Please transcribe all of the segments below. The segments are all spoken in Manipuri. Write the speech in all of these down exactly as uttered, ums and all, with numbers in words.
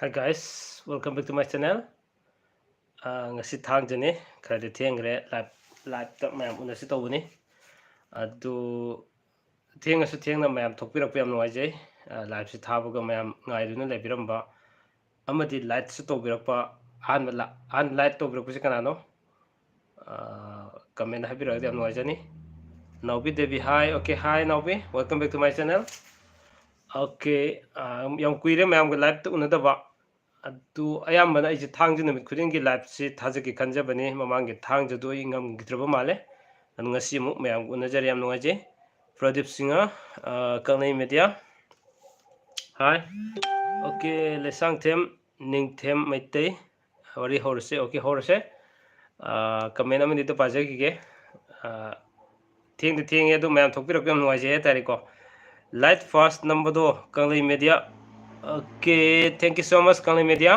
Hi guys, welcome back to my channel. ꯑꯥ, ꯉꯁꯤ ꯊꯥꯡꯖꯅꯤ, ꯈꯔꯗꯤ ꯊꯦꯡꯈ꯭ꯔꯦ꯫ Live, liveꯇ ꯃꯌꯥꯝ ꯎꯅꯁꯤ ꯇꯧꯕꯅꯤ꯫ ꯑꯗꯨ ꯊꯦꯡꯉꯁꯨ ꯊꯦꯡꯅ ꯃꯌꯥꯝ ꯊꯣꯛꯄꯤꯔꯛꯄ ꯌꯥꯝ ꯅꯨꯡꯉꯥꯏꯖꯩ꯫ ꯑꯥ, liveꯁꯤ ꯊꯥꯕꯒ ꯃꯌꯥꯝ ꯉꯥꯏꯗꯨꯅ ꯂꯩꯕꯤꯔꯝꯕ ꯑꯃꯗꯤ likeꯁꯨ ꯇꯧꯕꯤꯔꯛꯄ, ꯑꯍꯥꯟꯕ ꯂ-, ꯑꯍꯥꯟꯕ like ꯇꯧꯕꯤꯔꯛꯄꯁꯤ ꯀꯅꯥꯅꯣ? ꯑꯥ, comment ꯍꯥꯏꯕꯤꯔꯛꯑꯒꯗꯤ ꯌꯥꯝ ꯅꯨꯡꯉꯥꯏꯖꯅꯤ꯫ ꯅꯥꯎꯕꯤ Devi, hi꯫ Okay, hi ꯅꯥꯎꯕꯤ, welcome back to my channel꯫ Okay, ꯑꯥ, ꯌꯥꯝ ꯀꯨꯏꯔꯦ ꯃꯌꯥꯝꯒ liveꯇ ꯎꯅꯗꯕ꯫ ꯑꯗꯨ ꯑꯌꯥꯝꯕꯅ ꯑꯩꯁꯦ ꯊꯥꯡꯖ ꯅꯨꯃꯤꯠ ꯈꯨꯗꯤꯡꯒꯤ liveꯁꯤ ꯊꯥꯖꯒꯦ ꯈꯟꯖꯕꯅꯤ꯫ ꯃꯃꯥꯡꯒꯤ ꯊꯥꯡꯖꯗꯨ ꯑꯩ ꯉꯝꯈꯤꯗ꯭ꯔꯕ ꯃꯥꯜꯂꯦ꯫ ꯑꯗꯨ ꯉꯁꯤ ꯑꯃꯨꯛ ꯃꯌꯥꯝꯒ ꯎꯅꯖꯔꯦ, ꯌꯥꯝ ꯅꯨꯡꯉꯥꯏꯖꯩ꯫ ꯄ꯭ꯔꯗꯤꯞ ꯁꯤꯡꯍ, ꯑꯥ, ꯀꯪꯂꯩ media꯫ Hi꯫ Okay, Leishangthem ꯅꯤꯡꯊꯦꯝ Meitei, ꯋꯥꯔꯤ ꯍꯧꯔꯁꯦ꯫ Okay, ꯍꯧꯔꯁꯦ꯫ ꯑꯥ, comment ꯑꯃꯅꯤꯗ ꯄꯥꯖꯈꯤꯒꯦ꯫ ꯑꯥ, ꯊꯦꯡꯗꯤ ꯊꯦꯡꯉꯦ, ꯑꯗꯨ ꯃꯌꯥꯝ ꯊꯣꯛꯄꯤꯔꯛꯄ ꯌꯥꯝ ꯅꯨꯡꯉꯥꯏꯖꯩ ꯍꯥꯏꯇꯥꯔꯦꯀꯣ꯫ Live first ꯅꯝꯕꯗꯣ ꯀꯪꯂꯩ media꯫ Okay, thank you so much ꯀꯪꯂꯩ media꯫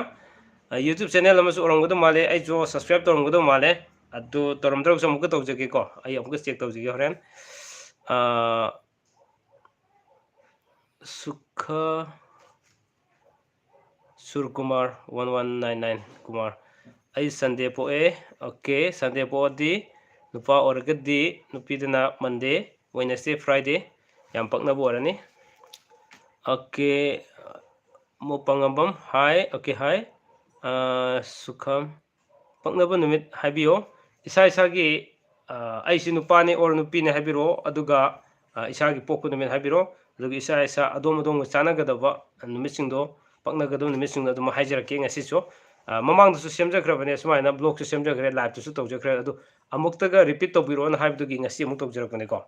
Ah, YouTube channel ꯑꯃꯁꯨ ꯑꯣꯏꯔꯝꯒꯗꯧ ꯃꯥꯜꯂꯦ, ꯑꯩꯁꯨ subscribe ꯇꯧꯔꯝꯒꯗꯧ ꯃꯥꯜꯂꯦ꯫ ꯑꯗꯨ ꯇꯧꯔꯝꯗ꯭ꯔꯒꯁꯨ ꯑꯃꯨꯛꯀ ꯇꯧꯖꯒꯦꯀꯣ, ꯑꯩ ꯑꯃꯨꯛꯀ check ꯇꯧꯖꯒꯦ ꯍꯣꯔꯦꯟ꯫ ꯑꯥ, ꯁꯨꯈ Surkumar, one one nine nine Kumar. ꯑꯩ Sunday ꯄꯣꯛꯑꯦ꯫ Okay, Sunday ꯄꯣꯛꯑꯗꯤ ꯅꯨꯄꯥ ꯑꯣꯏꯔꯒꯗꯤ ꯅꯨꯄꯤꯗꯅ Monday, Wednesday, Friday꯫ ꯌꯥꯝ ꯄꯛꯅꯕ ꯑꯣꯏꯔꯅꯤ꯫ Okay, ꯃꯣꯄꯪꯉꯝꯕꯝ, hi꯫ Okay, hi꯫ ꯑꯥ, ꯁꯨꯈꯝ, ꯄꯛꯅꯕ ꯅꯨꯃꯤꯠ ꯍꯥꯏꯕꯤꯌꯣ꯫ ꯏꯁꯥ ꯏꯁꯥꯒꯤ, ꯑꯥ, ꯑꯩꯁꯤ ꯅꯨꯄꯥꯅꯤ or ꯅꯨꯄꯤꯅꯤ ꯍꯥꯏꯕꯤꯔꯛꯑꯣ, ꯑꯗꯨꯒ, ꯑꯥ, ꯏꯁꯥꯒꯤ ꯄꯣꯛꯄ ꯅꯨꯃꯤꯠ ꯍꯥꯏꯕꯤꯔꯛꯑꯣ, ꯑꯗꯨꯒ ꯏꯁꯥ ꯏꯁꯥ ꯑꯗꯣꯝ ꯑꯗꯣꯝꯒ ꯆꯥꯟꯅꯒꯗꯕ ꯅꯨꯃꯤꯠꯁꯤꯡꯗꯣ, ꯄꯛꯅꯒꯗꯕ ꯅꯨꯃꯤꯠꯁꯤꯡꯗꯣ ꯑꯗꯨꯝ ꯍꯥꯏꯖꯔꯛꯀꯦ꯫ ꯉꯁꯤꯁꯨ, ꯑꯥ, ꯃꯃꯥꯡꯗꯁꯨ ꯁꯦꯝꯖꯈ꯭ꯔꯕꯅꯦ, ꯁꯨꯃꯥꯏꯅ vlogꯁꯨ ꯁꯦꯝꯖꯈ꯭ꯔꯦ, liveꯇꯨꯁꯨ ꯇꯧꯖꯈ꯭ꯔꯦ, ꯑꯗꯨ ꯑꯃꯨꯛꯇꯒ repeat ꯇꯧꯕꯤꯔꯛꯑꯣꯅ ꯍꯥꯏꯕꯗꯨꯒꯤ ꯉꯁꯤ ꯑꯃꯨꯛ ꯇꯧꯖꯔꯛꯄꯅꯦꯀꯣ꯫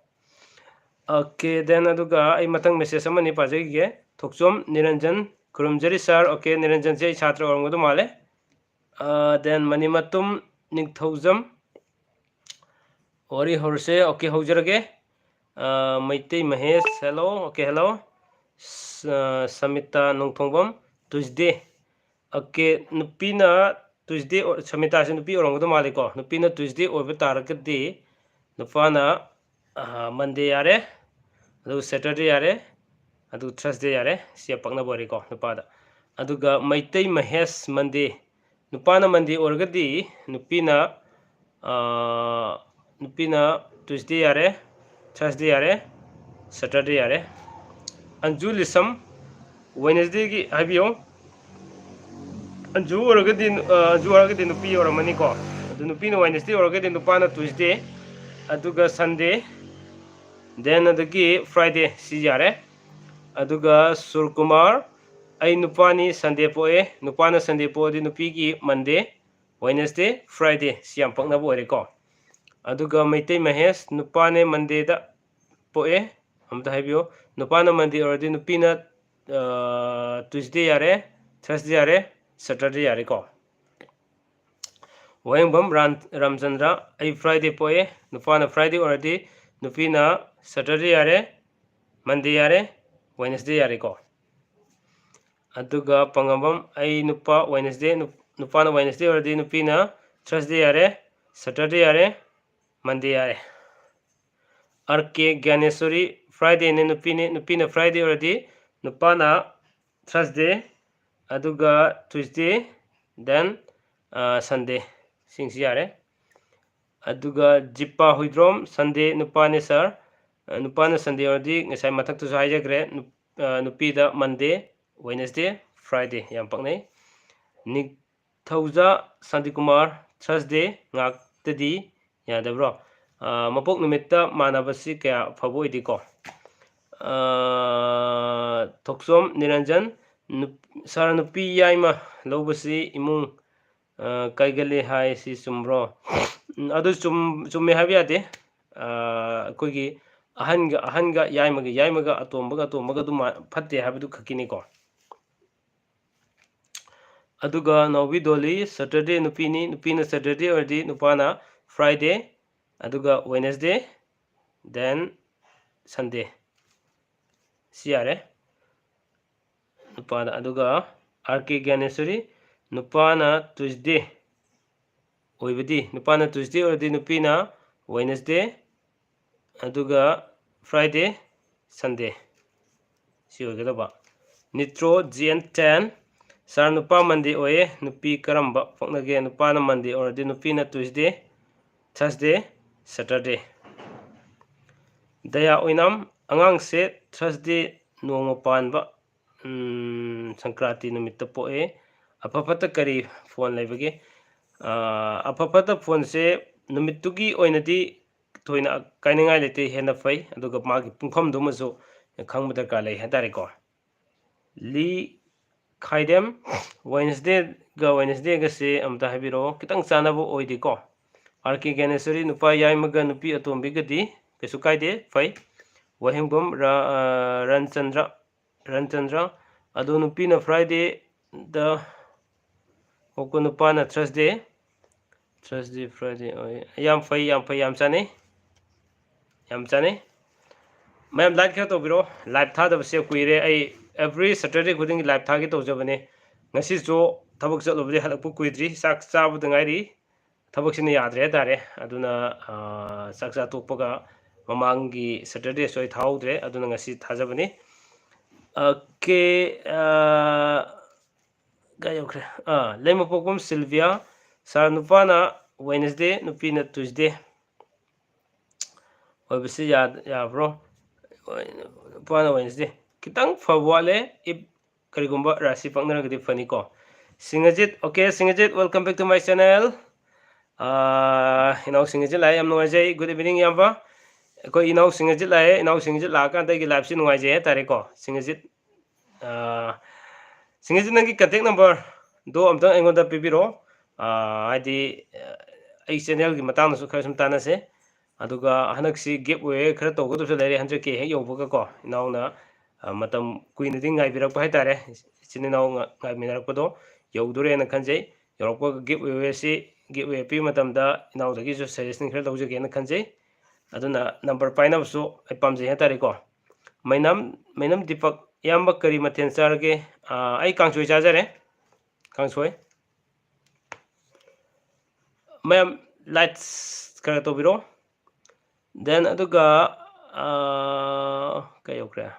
Okay, then ꯑꯗꯨꯒ ꯑꯩ ꯃꯊꯪ message ꯑꯃꯅꯤ ꯄꯥꯖꯈꯤꯒꯦ꯫ ꯊꯣꯛꯆꯣꯝ ꯅꯤꯔꯟꯖꯟ, ꯈꯨꯔꯨꯝꯖꯔꯤ sir꯫ Okay, ꯅꯤꯔꯟꯖꯟꯁꯦ ꯑꯩ ꯁꯥꯇ꯭ꯔ ꯑꯣꯏꯔꯝꯒꯗꯧ ꯃꯥꯜꯂꯦ꯫ ꯑꯥ, then ꯃꯅꯤꯃꯇꯨꯝ ꯅꯤꯡꯊꯧꯖꯝ, ꯋꯥꯔꯤ ꯍꯧꯔꯁꯦ꯫ Okay, ꯍꯧꯖꯔꯒꯦ꯫ ꯑꯥ, Meitei Mahesh, hello꯫ Okay, hello꯫ ꯁ-, ꯁꯃꯤꯇꯥ ꯅꯣꯡꯊꯣꯡꯕꯝ, Tuesday꯫ Okay, ꯅꯨꯄꯤꯅ Tuesday ꯑꯣ-, ꯁꯃꯤꯇꯥꯁꯦ ꯅꯨꯄꯤ ꯑꯣꯏꯔꯝꯒꯗꯧ ꯃꯥꯜꯂꯤꯀꯣ꯫ ꯅꯨꯄꯤꯅ Tuesday ꯑꯣꯏꯕ ꯇꯥꯔꯒꯗꯤ ꯅꯨꯄꯥꯅ, ꯑꯥ, Monday ꯌꯥꯔꯦ, ꯑꯗꯨꯒ Saturday ꯌꯥꯔꯦ, ꯑꯗꯨꯒ Thursday ꯌꯥꯔꯦ꯫ ꯁꯤ ꯌꯥꯝ ꯄꯛꯅꯕ ꯑꯣꯏꯔꯦꯀꯣ ꯅꯨꯄꯥꯗ꯫ ꯑꯗꯨꯒ ꯃꯩꯇꯩ ꯃꯍꯦꯁ Monday, ꯅꯨꯄꯥꯅ Monday ꯑꯣꯏꯔꯒꯗꯤ ꯅꯨꯄꯤꯅ, ꯅꯨꯄꯤꯅ Tuesday ꯌꯥꯔꯦ, Thursday ꯌꯥꯔꯦ, Saturday ꯌꯥꯔꯦ꯫ ꯑꯟꯖꯨ ꯂꯤꯁꯝ Wednesdayꯒꯤ ꯍꯥꯏꯕꯤꯌꯣ꯫ ꯑꯟꯖꯨ ꯑꯣꯏꯔꯒꯗꯤ, ꯑꯟꯖꯨ ꯍꯥꯏꯔꯒꯗꯤ ꯅꯨꯄꯤ ꯑꯣꯏꯔꯝꯃꯅꯤꯀꯣ꯫ ꯑꯗꯨ ꯅꯨꯄꯤꯅ Wednesday ꯑꯣꯏꯔꯒꯗꯤ ꯅꯨꯄꯥꯅ Tuesday, ꯑꯗꯨꯒ Sunday, then ꯑꯗꯒꯤ Friday, ꯁꯤ ꯌꯥꯔꯦ꯫ ꯑꯗꯨꯒ ꯁꯨꯔꯀꯨꯃꯥꯔ, ꯑꯩ ꯅꯨꯄꯥꯅꯤ, Sunday ꯄꯣꯛꯑꯦ꯫ ꯅꯨꯄꯥꯅ Sunday ꯄꯣꯛꯑꯗꯤ ꯅꯨꯄꯤꯒꯤ Monday, Wednesday, Friday, ꯁꯤ ꯌꯥꯝ ꯄꯛꯅꯕ ꯑꯣꯏꯔꯦꯀꯣ꯫ ꯑꯗꯨꯒ ꯃꯩꯇꯩ ꯃꯍꯦꯁ, ꯅꯨꯄꯥꯅꯦ, Mondayꯗ ꯄꯣꯛꯑꯦ꯫ ꯑꯝꯇ ꯍꯥꯏꯕꯤꯌꯨ, ꯅꯨꯄꯥꯅ Monday ꯑꯣꯏꯔꯗꯤ ꯅꯨꯄꯤꯅ Tuesday ꯌꯥꯔꯦ, Thursday ꯌꯥꯔꯦ, Saturday ꯌꯥꯔꯦꯀꯣ꯫ ꯋꯥꯍꯦꯡꯕꯝ ꯔꯥꯝꯆꯟꯗ꯭ꯔ, ꯑꯩ Friday ꯄꯣꯛꯑꯦ꯫ ꯅꯨꯄꯥꯅ Friday ꯑꯣꯏꯔꯗꯤ ꯅꯨꯄꯤꯅ Saturday ꯌꯥꯔꯦ, Monday ꯌꯥꯔꯦ, Wednesday ꯌꯥꯔꯦꯀꯣ꯫ ꯑꯗꯨꯒ ꯄꯪꯉꯝꯕꯝ, ꯑꯩ ꯅꯨꯄꯥ Wednesday, ꯅꯨꯄꯥꯅ Wednesday ꯑꯣꯏꯔꯗꯤ ꯅꯨꯄꯤꯅ Thursday ꯌꯥꯔꯦ, Saturday ꯌꯥꯔꯦ, Monday ꯌꯥꯔꯦ꯫ ꯑꯥꯔ ꯀꯦ ꯒ꯭ꯌꯥꯅꯦꯁꯣꯔꯤ, Fridayꯅꯦ, ꯅꯨꯄꯤꯅꯦ꯫ ꯅꯨꯄꯤꯅ Friday ꯑꯣꯏꯔꯗꯤ ꯅꯨꯄꯥꯅ Thursday, ꯑꯗꯨꯒ Tuesday, then Sunday, ꯁꯤꯡꯁꯤ ꯌꯥꯔꯦ꯫ ꯑꯗꯨꯒ ꯖꯤꯄꯥ ꯍꯨꯏꯗ꯭ꯔꯣꯝ, Sunday ꯅꯨꯄꯥꯅꯦ sir꯫ ꯅꯨꯄꯥꯅ Sunday ꯑꯣꯏꯔꯗꯤ ꯉꯁꯥꯏ ꯃꯊꯛꯇꯁꯨ ꯍꯥꯏꯖꯈ꯭ꯔꯦ, ꯅꯨꯄꯤꯗ Monday, Wednesday, Friday ꯌꯥꯝ ꯄꯛꯅꯩ꯫ ꯅꯤꯡꯊꯧꯖꯥ ꯁꯥꯟꯇꯤꯀꯨꯃꯥꯔ, Thursday ꯉꯥꯛꯇꯗꯤ ꯌꯥꯗꯕ꯭ꯔꯣ? ꯃꯄꯣꯛ ꯅꯨꯃꯤꯠꯇ ꯃꯥꯟꯅꯕꯁꯤ ꯀꯌꯥ ꯐꯕ ꯑꯣꯏꯗꯦꯀꯣ꯫ ꯊꯣꯛꯆꯣꯝ ꯅꯤꯔꯟꯖꯟ, sir, ꯅꯨꯄꯤ ꯌꯥꯏꯃ ꯂꯧꯕꯁꯤ ꯏꯃꯨꯡ ꯀꯥꯏꯒꯜꯂꯤ ꯍꯥꯏ, ꯁꯤ ꯆꯨꯝꯕ꯭ꯔꯣ? ꯑꯗꯨ ꯆꯨꯝꯃꯦ ꯍꯥꯏꯕ ꯌꯥꯗꯦ꯫ ꯑꯩꯈꯣꯏꯒꯤ ꯑꯍꯟꯒ ꯑꯍꯟꯒ, ꯌꯥꯏꯃꯒ ꯌꯥꯏꯃꯒ, ꯑꯇꯣꯝꯕꯒ ꯑꯇꯣꯝꯕꯒ ꯑꯗꯨꯝ ꯐꯠꯇꯦ ꯍꯥꯏꯕꯗꯨ ꯈꯛꯀꯤꯅꯤꯀꯣ꯫ ꯑꯗꯨꯒ ꯅꯥꯎꯕꯤ ꯗꯣꯂꯤ, Saturday ꯅꯨꯄꯤꯅꯤ, ꯅꯨꯄꯤꯅ Saturday ꯑꯣꯏꯔꯗꯤ ꯅꯨꯄꯥꯅ Friday, ꯑꯗꯨꯒ Wednesday, then Sunday꯫ ꯁꯤ ꯌꯥꯔꯦ꯫ ꯅꯨꯄꯥꯗ꯫ ꯑꯗꯨꯒ ꯑꯥꯔ ꯀꯦ ꯒ꯭ꯌꯥꯅꯦꯁꯣꯔꯤ, ꯅꯨꯄꯥꯅ Tuesday ꯑꯣꯏꯕꯗꯤ, ꯅꯨꯄꯥꯅ Tuesday ꯑꯣꯏꯔꯗꯤ ꯅꯨꯄꯤꯅ Wednesday, ꯑꯗꯨꯒ Friday, Sunday꯫ ꯁꯤ ꯑꯣꯏꯒꯗꯕ꯫ ꯅꯤꯇ꯭ꯔꯣ ꯖꯤ ꯑꯦꯟ ꯇꯦꯟ, ꯁꯥꯔ, ꯅꯨꯄꯥ ꯃꯟꯗꯦ ꯑꯣꯏꯌꯦ, ꯅꯨꯄꯤ ꯀꯔꯝꯕ ꯄꯣꯛꯅꯒꯦ? ꯅꯨꯄꯥꯅ ꯃꯟꯗꯦ ꯑꯣꯏꯔꯗꯤ ꯅꯨꯄꯤꯅ ꯇ꯭ꯌꯨꯁꯗꯦ, ꯊꯔꯁꯗꯦ, ꯁꯦꯇꯔꯗꯦ꯫ ꯗꯌꯥ ꯑꯣꯏꯅꯥꯝ, ꯑꯉꯥꯡꯁꯦ ꯊꯔꯁꯗꯦ ꯅꯣꯡꯃ ꯄꯥꯟꯕ, ꯎꯝ, ꯁꯪꯀ꯭ꯔꯥꯟꯇꯤ ꯅꯨꯃꯤꯠꯇ ꯄꯣꯛꯑꯦ꯫ ꯑꯐ ꯐꯠꯇ ꯀꯔꯤ ꯐꯣꯟ ꯂꯩꯕꯒꯦ? ꯑꯥ, ꯑꯐ ꯐꯠꯇ ꯐꯣꯟꯁꯦ ꯅꯨꯃꯤꯠꯇꯨꯒꯤ ꯑꯣꯏꯅꯗꯤ ꯊꯣꯏꯅ ꯀꯥꯏꯅꯤꯡꯉꯥꯏ ꯂꯩꯇꯦ, ꯍꯦꯟꯅ ꯐꯩ꯫ ꯑꯗꯨꯒ ꯃꯥꯒꯤ ꯄꯨꯡꯐꯝꯗꯨꯃꯁꯨ ꯈꯪꯕ ꯗꯔꯀꯥꯔ ꯂꯩ ꯍꯥꯏꯇꯥꯔꯦꯀꯣ꯫ ꯂꯤ ꯈꯥꯏꯗꯦꯝ, ꯋꯦꯟꯁꯗꯦꯒ ꯋꯦꯟꯁꯗꯦꯒꯁꯦ ꯑꯝꯇ ꯍꯥꯏꯕꯤꯔꯛꯑꯣ, ꯈꯤꯇꯪ ꯆꯥꯟꯅꯕ ꯑꯣꯏꯗꯦꯀꯣ꯫ ꯑꯥꯔ ꯀꯦ ꯒ꯭ꯌꯥꯅꯦꯁ꯭ꯋꯔꯤ, ꯅꯨꯄꯥ ꯌꯥꯏꯃꯒ ꯅꯨꯄꯤ ꯑꯇꯣꯝꯕꯤꯒꯗꯤ ꯀꯩꯁꯨ ꯀꯥꯏꯗꯦ, ꯐꯩ꯫ ꯋꯥꯍꯦꯡꯕꯝ ꯔ-, ꯑ, ꯔꯟꯆꯟꯗ꯭ꯔ, ꯔꯟꯆꯟꯗ꯭ꯔ, ꯑꯗꯣ ꯅꯨꯄꯤꯅ ꯐ꯭ꯔꯥꯏꯗꯦꯗ, ꯑꯣꯀꯣ, ꯅꯨꯄꯥꯅ ꯊꯔꯁꯗꯦ, ꯊꯔꯁꯗꯦ, ꯐ꯭ꯔꯥꯏꯗꯦ ꯑꯣꯏ꯫ ꯌꯥꯝ ꯐꯩ, ꯌꯥꯝ ꯐꯩ, ꯌꯥꯝ ꯆꯥꯅꯩ, ꯌꯥꯝ ꯆꯥꯅꯩ꯫ ꯃꯌꯥꯝ ꯂꯥꯏꯛ ꯈꯔ ꯇꯧꯕꯤꯔꯣ, ꯂꯥꯏꯚ ꯊꯥꯗꯕꯁꯦ ꯀꯨꯏꯔꯦ꯫ ꯑꯩ ꯑꯦꯚ꯭ꯔꯤ ꯁꯦꯇꯔꯗꯦ ꯈꯨꯗꯤꯡꯒꯤ ꯂꯥꯏꯚ ꯊꯥꯒꯦ ꯇꯧꯖꯕꯅꯦ꯫ ꯉꯁꯤꯁꯨ ꯊꯕꯛ ꯆꯠꯂꯨꯕꯗꯤ ꯍꯜꯂꯛꯄ ꯀꯨꯏꯗ꯭ꯔꯤ, ꯆꯥꯛ ꯆꯥꯕꯗ ꯉꯥꯏꯔꯤ꯫ ꯊꯕꯛꯁꯤꯅ ꯌꯥꯗ꯭ꯔꯦ ꯍꯥꯏꯇꯥꯔꯦ꯫ ꯑꯗꯨꯅ, ꯑꯥ, ꯆꯥꯛ ꯆꯥ ꯇꯣꯛꯄꯒ ꯃꯃꯥꯡꯒꯤ ꯁꯦꯇꯔꯗꯦꯁꯨ ꯑꯩ ꯊꯥꯍꯧꯗ꯭ꯔꯦ, ꯑꯗꯨꯅ ꯉꯁꯤ ꯊꯥꯖꯕꯅꯤ꯫ ꯑꯣꯀꯦ, ꯑꯥ, ꯀꯥꯏ ꯌꯧꯈ꯭ꯔꯦ? ꯑꯥ, ꯂꯩꯃꯄꯣꯛꯄꯝ ꯁꯤꯜꯚꯤꯌꯥ, ꯁꯥꯔ, ꯅꯨꯄꯥꯅ ꯋꯦꯅꯁꯗꯦ, ꯅꯨꯄꯤꯅ ꯇ꯭ꯌꯨꯁꯗꯦ ꯑꯣꯏꯕꯁꯤ ꯌꯥ-, ꯌꯥꯕ꯭ꯔꯣ? ꯅꯨꯄꯥꯅ ꯋꯦꯅꯁꯗꯦ꯫ ꯈꯤꯇꯪ ꯐꯕ ꯋꯥꯠꯂꯦ꯫ If ꯀꯔꯤꯒꯨꯝꯕ ꯔꯥꯁꯤ ꯄꯛꯅꯔꯒꯗꯤ ꯐꯅꯤꯀꯣ꯫ ꯁꯤꯡꯍꯖꯤꯠ, ꯑꯣꯀꯦ, ꯁꯤꯡꯍꯖꯤꯠ, welcome back to my channel꯫ ꯑꯥ, ꯏꯅꯥꯎ ꯁꯤꯡꯍꯖꯤꯠ ꯂꯥꯛꯑꯦ, ꯌꯥꯝ ꯅꯨꯡꯉꯥꯏꯖꯩ꯫ Good evening, ꯏꯌꯥꯝꯕ꯫ ꯑꯩꯈꯣꯏ ꯏꯅꯥꯎ ꯁꯤꯡꯍꯖꯤꯠ ꯂꯥꯛꯑꯦ꯫ ꯏꯅꯥꯎ ꯁꯤꯡꯍꯖꯤꯠ ꯂꯥꯛꯑꯀꯥꯟꯗ ꯑꯩꯒꯤ ꯂꯥꯏꯐꯁꯤ ꯅꯨꯡꯉꯥꯏꯖꯩ ꯍꯥꯏꯇꯥꯔꯦꯀꯣ꯫ ꯁꯤꯡꯍꯖꯤꯠ, ꯑꯥ, ꯁꯤꯡꯍꯖꯤꯠ, ꯅꯪꯒꯤ contact numberꯗꯣ ꯑꯝꯇꯪ ꯑꯩꯉꯣꯟꯗ ꯄꯤꯕꯤꯔꯛꯑꯣ꯫ ꯑꯥ, ꯍꯥꯏꯗꯤ, ꯑꯥ, ꯑꯩ channelꯒꯤ ꯃꯇꯥꯡꯗꯁꯨ ꯈꯔ ꯁꯨꯝ ꯇꯥꯟꯅꯁꯦ꯫ ꯑꯗꯨꯒ ꯍꯟꯗꯛꯁꯤ giveaway ꯈꯔ ꯇꯧꯒꯗꯕꯁꯨ ꯂꯩꯔꯦ, ꯍꯟꯗꯛꯀꯤ ꯍꯦꯛ ꯌꯧꯕꯒꯀꯣ꯫ ꯏꯅꯥꯎꯅ, ꯑꯥ, ꯃꯇꯝ ꯀꯨꯏꯅꯗꯤ ꯉꯥꯏꯕꯤꯔꯛꯄ ꯍꯥꯏꯇꯥꯔꯦ, ꯏꯆꯤꯟ ꯏꯅꯥꯎ ꯉ-, ꯉꯥꯏꯃꯤꯟꯅꯔꯛꯄꯗꯣ ꯌꯧꯗꯣꯔꯦꯅ ꯈꯟꯖꯩ꯫ ꯌꯧꯔꯛꯄꯒ giveawayꯁꯤ, giveaway ꯄꯤꯕ ꯃꯇꯝꯗ ꯏꯅꯥꯎꯗꯒꯤꯁꯨ suggestion ꯈꯔ ꯂꯧꯖꯒꯦꯅ ꯈꯟꯖꯩ꯫ ꯑꯗꯨꯅ number ꯄꯥꯏꯅꯕꯁꯨ ꯑꯩ ꯄꯥꯝꯖꯩ ꯍꯥꯏꯇꯥꯔꯦꯀꯣ꯫ ꯃꯩꯅꯝ, ꯃꯩꯅꯝ ꯗꯤꯄꯛ, ꯏꯌꯥꯝꯕ ꯀꯔꯤ ꯃꯊꯦꯜ ꯆꯥꯔꯒꯦ? ꯑꯥ, ꯑꯩ ꯀꯥꯡꯁꯣꯏ ꯆꯥꯖꯔꯦ, ꯀꯥꯡꯁꯣꯏ꯫ ꯃꯌꯥꯝ likes ꯈꯔ ꯇꯧꯕꯤꯔꯣ꯫ Then ꯑꯗꯨꯒ, ꯑꯥ, ꯀꯩ ꯌꯧꯈ꯭ꯔꯦ?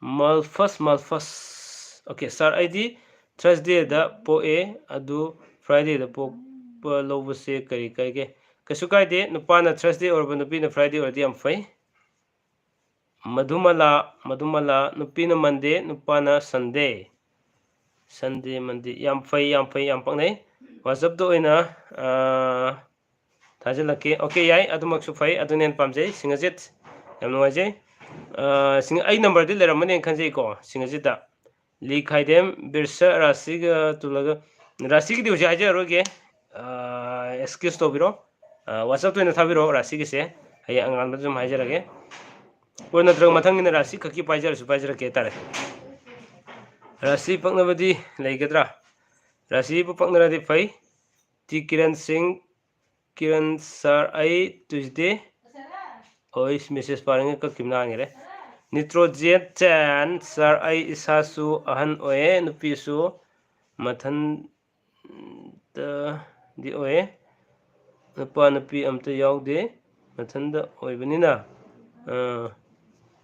ꯃꯜꯐꯁ, ꯃꯜꯐꯁ, Okay, sir, ꯑꯩꯗꯤ Thursdayꯗ ꯄꯣꯛꯑꯦ, ꯑꯗꯨ Fridayꯗ ꯄꯣꯛꯄ ꯂꯧꯕꯁꯦ ꯀꯔꯤ ꯀꯥꯏꯒꯦ? ꯀꯩꯁꯨ ꯀꯥꯏꯗꯦ, ꯅꯨꯄꯥꯅ Thursday ꯑꯣꯏꯔꯕ ꯅꯨꯄꯤꯅ Friday ꯑꯣꯏꯔꯗꯤ ꯌꯥꯝ ꯐꯩ꯫ ꯃꯙꯨꯃꯂꯥ, ꯃꯙꯨꯃꯂꯥ, ꯅꯨꯄꯤꯅ Monday, ꯅꯨꯄꯥꯅ Sunday꯫ Sunday, Monday, ꯌꯥꯝ ꯐꯩ, ꯌꯥꯝ ꯐꯩ, ꯌꯥꯝ ꯄꯛꯅꯩ꯫ WhatsAppꯇ ꯑꯣꯏꯅ, ꯑꯥ, ꯊꯥꯖꯤꯜꯂꯛꯀꯦ꯫ Okay, ꯌꯥꯏ, ꯑꯗꯨꯃꯛꯁꯨ ꯐꯩ, ꯑꯗꯨꯅ ꯍꯦꯟꯅ ꯄꯥꯝꯖꯩ꯫ ꯁꯤꯡꯍꯖꯤꯠ, ꯌꯥꯝ ꯅꯨꯡꯉꯥꯏꯖꯩ꯫ ꯑꯥ, ꯁꯤꯡ-, ꯑꯩ numberꯗꯤ ꯂꯩꯔꯝꯃꯅꯦꯅ ꯈꯟꯖꯩꯀꯣ, ꯁꯤꯡꯍꯖꯤꯠꯇ꯫ ꯂꯤ ꯈꯥꯏꯗꯦꯝ, ꯕꯤꯔꯁ, ꯔꯥꯁꯤꯒ ꯇꯨꯂꯒ, ꯔꯥꯁꯤꯒꯤꯗꯤ ꯍꯧꯖꯤꯛ ꯍꯥꯏꯖꯔꯔꯣꯏꯒꯦ꯫ ꯑꯥ, excuse ꯇꯧꯕꯤꯔꯣ꯫ ꯑꯥ, WhatsAppꯇ ꯑꯣꯏꯅ ꯊꯥꯕꯤꯔꯛꯑꯣ ꯔꯥꯁꯤꯒꯤꯁꯦ꯫ ꯍꯌꯦꯡ ꯑꯉꯥꯟꯕꯗ ꯑꯗꯨꯝ ꯍꯥꯏꯖꯔꯒꯦ꯫ ꯑꯣ, ꯅꯠꯇ꯭ꯔꯒ ꯃꯊꯪꯒꯤꯅ ꯔꯥꯁꯤ ꯈꯛꯀꯤ ꯄꯥꯏꯖꯔꯁꯨ ꯄꯥꯏꯖꯔꯛꯀꯦ ꯍꯥꯏꯇꯥꯔꯦ꯫ ꯔꯥꯁꯤ ꯄꯛꯅꯕꯗꯤ ꯂꯩꯒꯗ꯭ꯔꯥ? ꯔꯥꯁꯤꯕꯨ ꯄꯛꯅꯔꯗꯤ ꯐꯩ꯫ ꯇꯤ ꯀꯤꯔꯟ ꯁꯤꯡ, ꯀꯤꯔꯟ sir, ꯑꯩ Tuesday, ꯑꯣ, ꯑꯩ message ꯄꯥꯔꯤꯉꯩ ꯀꯛꯈꯤꯕꯅ ꯍꯥꯡꯉꯤꯔꯦ꯫ ꯅꯤꯇ꯭ꯔꯣꯖꯦꯠ ꯆꯦꯟ, sir, ꯑꯩ ꯏꯁꯥꯁꯨ ꯑꯍꯟ ꯑꯣꯏꯌꯦ, ꯅꯨꯄꯤꯁꯨ ꯃꯊꯟꯇꯗꯤ ꯑꯣꯏꯌꯦ, ꯅꯨꯄꯥ ꯅꯨꯄꯤ ꯑꯝꯇ ꯌꯥꯎꯗꯦ, ꯃꯊꯟꯇ ꯑꯣꯏꯕꯅꯤꯅ, ꯑ,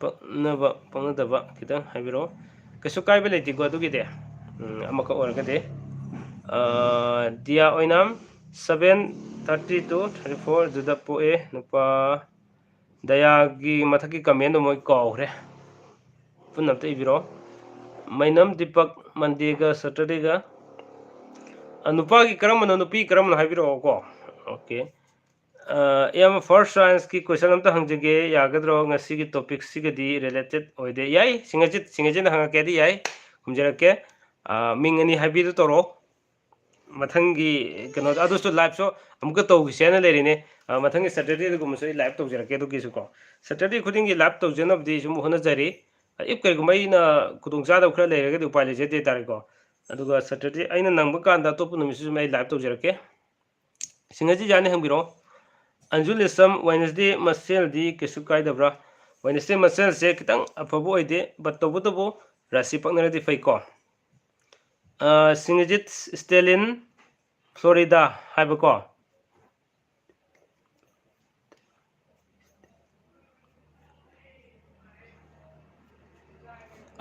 ꯄꯛꯅꯕ, ꯄꯛꯅꯗꯕ ꯈꯤꯇꯪ ꯍꯥꯏꯕꯤꯔꯛꯑꯣ꯫ ꯀꯩꯁꯨ ꯀꯥꯏꯕ ꯂꯩꯇꯦꯀꯣ ꯑꯗꯨꯒꯤꯗꯤ꯫ ꯎꯝ, ꯑꯃꯈꯛ ꯑꯣꯏꯔꯒꯗꯤ꯫ ꯑ, ꯗꯤꯌꯥ ꯑꯣꯏꯅꯥꯝ, seven thirty to thirty four ꯑꯗꯨꯗ ꯄꯣꯛꯑꯦ꯫ ꯅꯨꯄꯥ ꯗꯌꯥꯒꯤ ꯃꯊꯛꯀꯤ commentꯗꯣ ꯃꯣꯏ ꯀꯥꯎꯈ꯭ꯔꯦ꯫ ꯄꯨꯟꯅ ꯑꯝꯇ ꯏꯕꯤꯔꯛꯑꯣ꯫ ꯃꯩꯅꯝ ꯗꯤꯄꯛ, Mondayꯒ Saturdayꯒ꯫ ꯑ, ꯅꯨꯄꯥꯒꯤ ꯀꯔꯝꯕꯅꯣ, ꯅꯨꯄꯤ ꯀꯔꯝꯕꯅꯣ ꯍꯥꯏꯕꯤꯔꯛꯑꯣꯀꯣ꯫ Okay꯫ ꯑ, ꯏꯌꯥꯝꯕ, first scienceꯀꯤ question ꯑꯝꯇ ꯍꯪꯖꯒꯦ, ꯌꯥꯒꯗ꯭ꯔꯣ? ꯉꯁꯤꯒꯤ topicꯁꯤꯒꯗꯤ related ꯑꯣꯏꯗꯦ꯫ ꯌꯥꯏ, ꯁꯤꯡꯍꯖꯤꯠ, ꯁꯤꯡꯍꯖꯤꯠꯅ ꯍꯪꯉꯛꯀꯦꯗꯤ ꯌꯥꯏ, ꯈꯨꯝꯖꯔꯛꯀꯦ꯫ ꯑ, ꯃꯤꯡ ꯑꯅꯤ ꯍꯥꯏꯕꯤꯗꯨ ꯇꯧꯔꯣ꯫ ꯃꯊꯪꯒꯤ ꯀꯩꯅꯣꯗ, ꯑꯗꯨꯁꯨ liveꯁꯨ ꯑꯃꯨꯛꯀ ꯇꯧꯈꯤꯁꯦꯅ ꯂꯩꯔꯤꯅꯦ꯫ ꯑ, ꯃꯊꯪꯒꯤ Saturdayꯗꯒꯨꯝꯕꯁꯨ ꯑꯩ live ꯇꯧꯖꯔꯛꯀꯦ꯫ ꯑꯗꯨꯒꯤꯁꯨꯀꯣ, Saturday ꯈꯨꯗꯤꯡꯒꯤ live ꯇꯧꯖꯅꯕꯗꯤ ꯁꯨꯝ ꯍꯣꯠꯅꯖꯔꯤ꯫ If ꯀꯔꯤꯒꯨꯝꯕ ꯑꯩꯅ ꯈꯨꯗꯣꯡꯆꯥꯗꯕ ꯈꯔ ꯂꯩꯔꯒꯗꯤ ꯎꯄꯥꯏ ꯂꯩꯖꯗꯦ ꯍꯥꯏꯇꯥꯔꯦꯀꯣ꯫ ꯑꯗꯨꯒ Saturday ꯑꯩꯅ ꯅꯪꯕ ꯀꯥꯟꯗ ꯑꯇꯣꯞꯄ ꯅꯨꯃꯤꯠꯁꯨ ꯑꯗꯨꯝ ꯑꯩ live ꯇꯧꯖꯔꯛꯀꯦ꯫ ꯁꯤꯡꯍꯖꯤꯠ ꯌꯥꯅꯤ ꯍꯪꯕꯤꯔꯛꯑꯣ꯫ ꯑꯟꯖꯨ ꯂꯤꯁꯝ, Wednesday ꯃꯁꯦꯜꯗꯤ ꯀꯩꯁꯨ ꯀꯥꯏꯗꯕ꯭ꯔꯥ? Wednesday ꯃꯁꯦꯜꯁꯦ ꯈꯤꯇꯪ ꯑꯐꯕ ꯑꯣꯏꯗꯦ, but ꯇꯧꯕꯇꯕꯨ ꯔꯥꯁꯤ ꯄꯛꯅꯔꯗꯤ ꯐꯩꯀꯣ꯫ ꯑ, ꯁꯤꯡꯍꯖꯤꯠ ꯁ꯭ꯇꯦꯂꯤꯟ, Florida ꯍꯥꯏꯕꯀꯣ꯫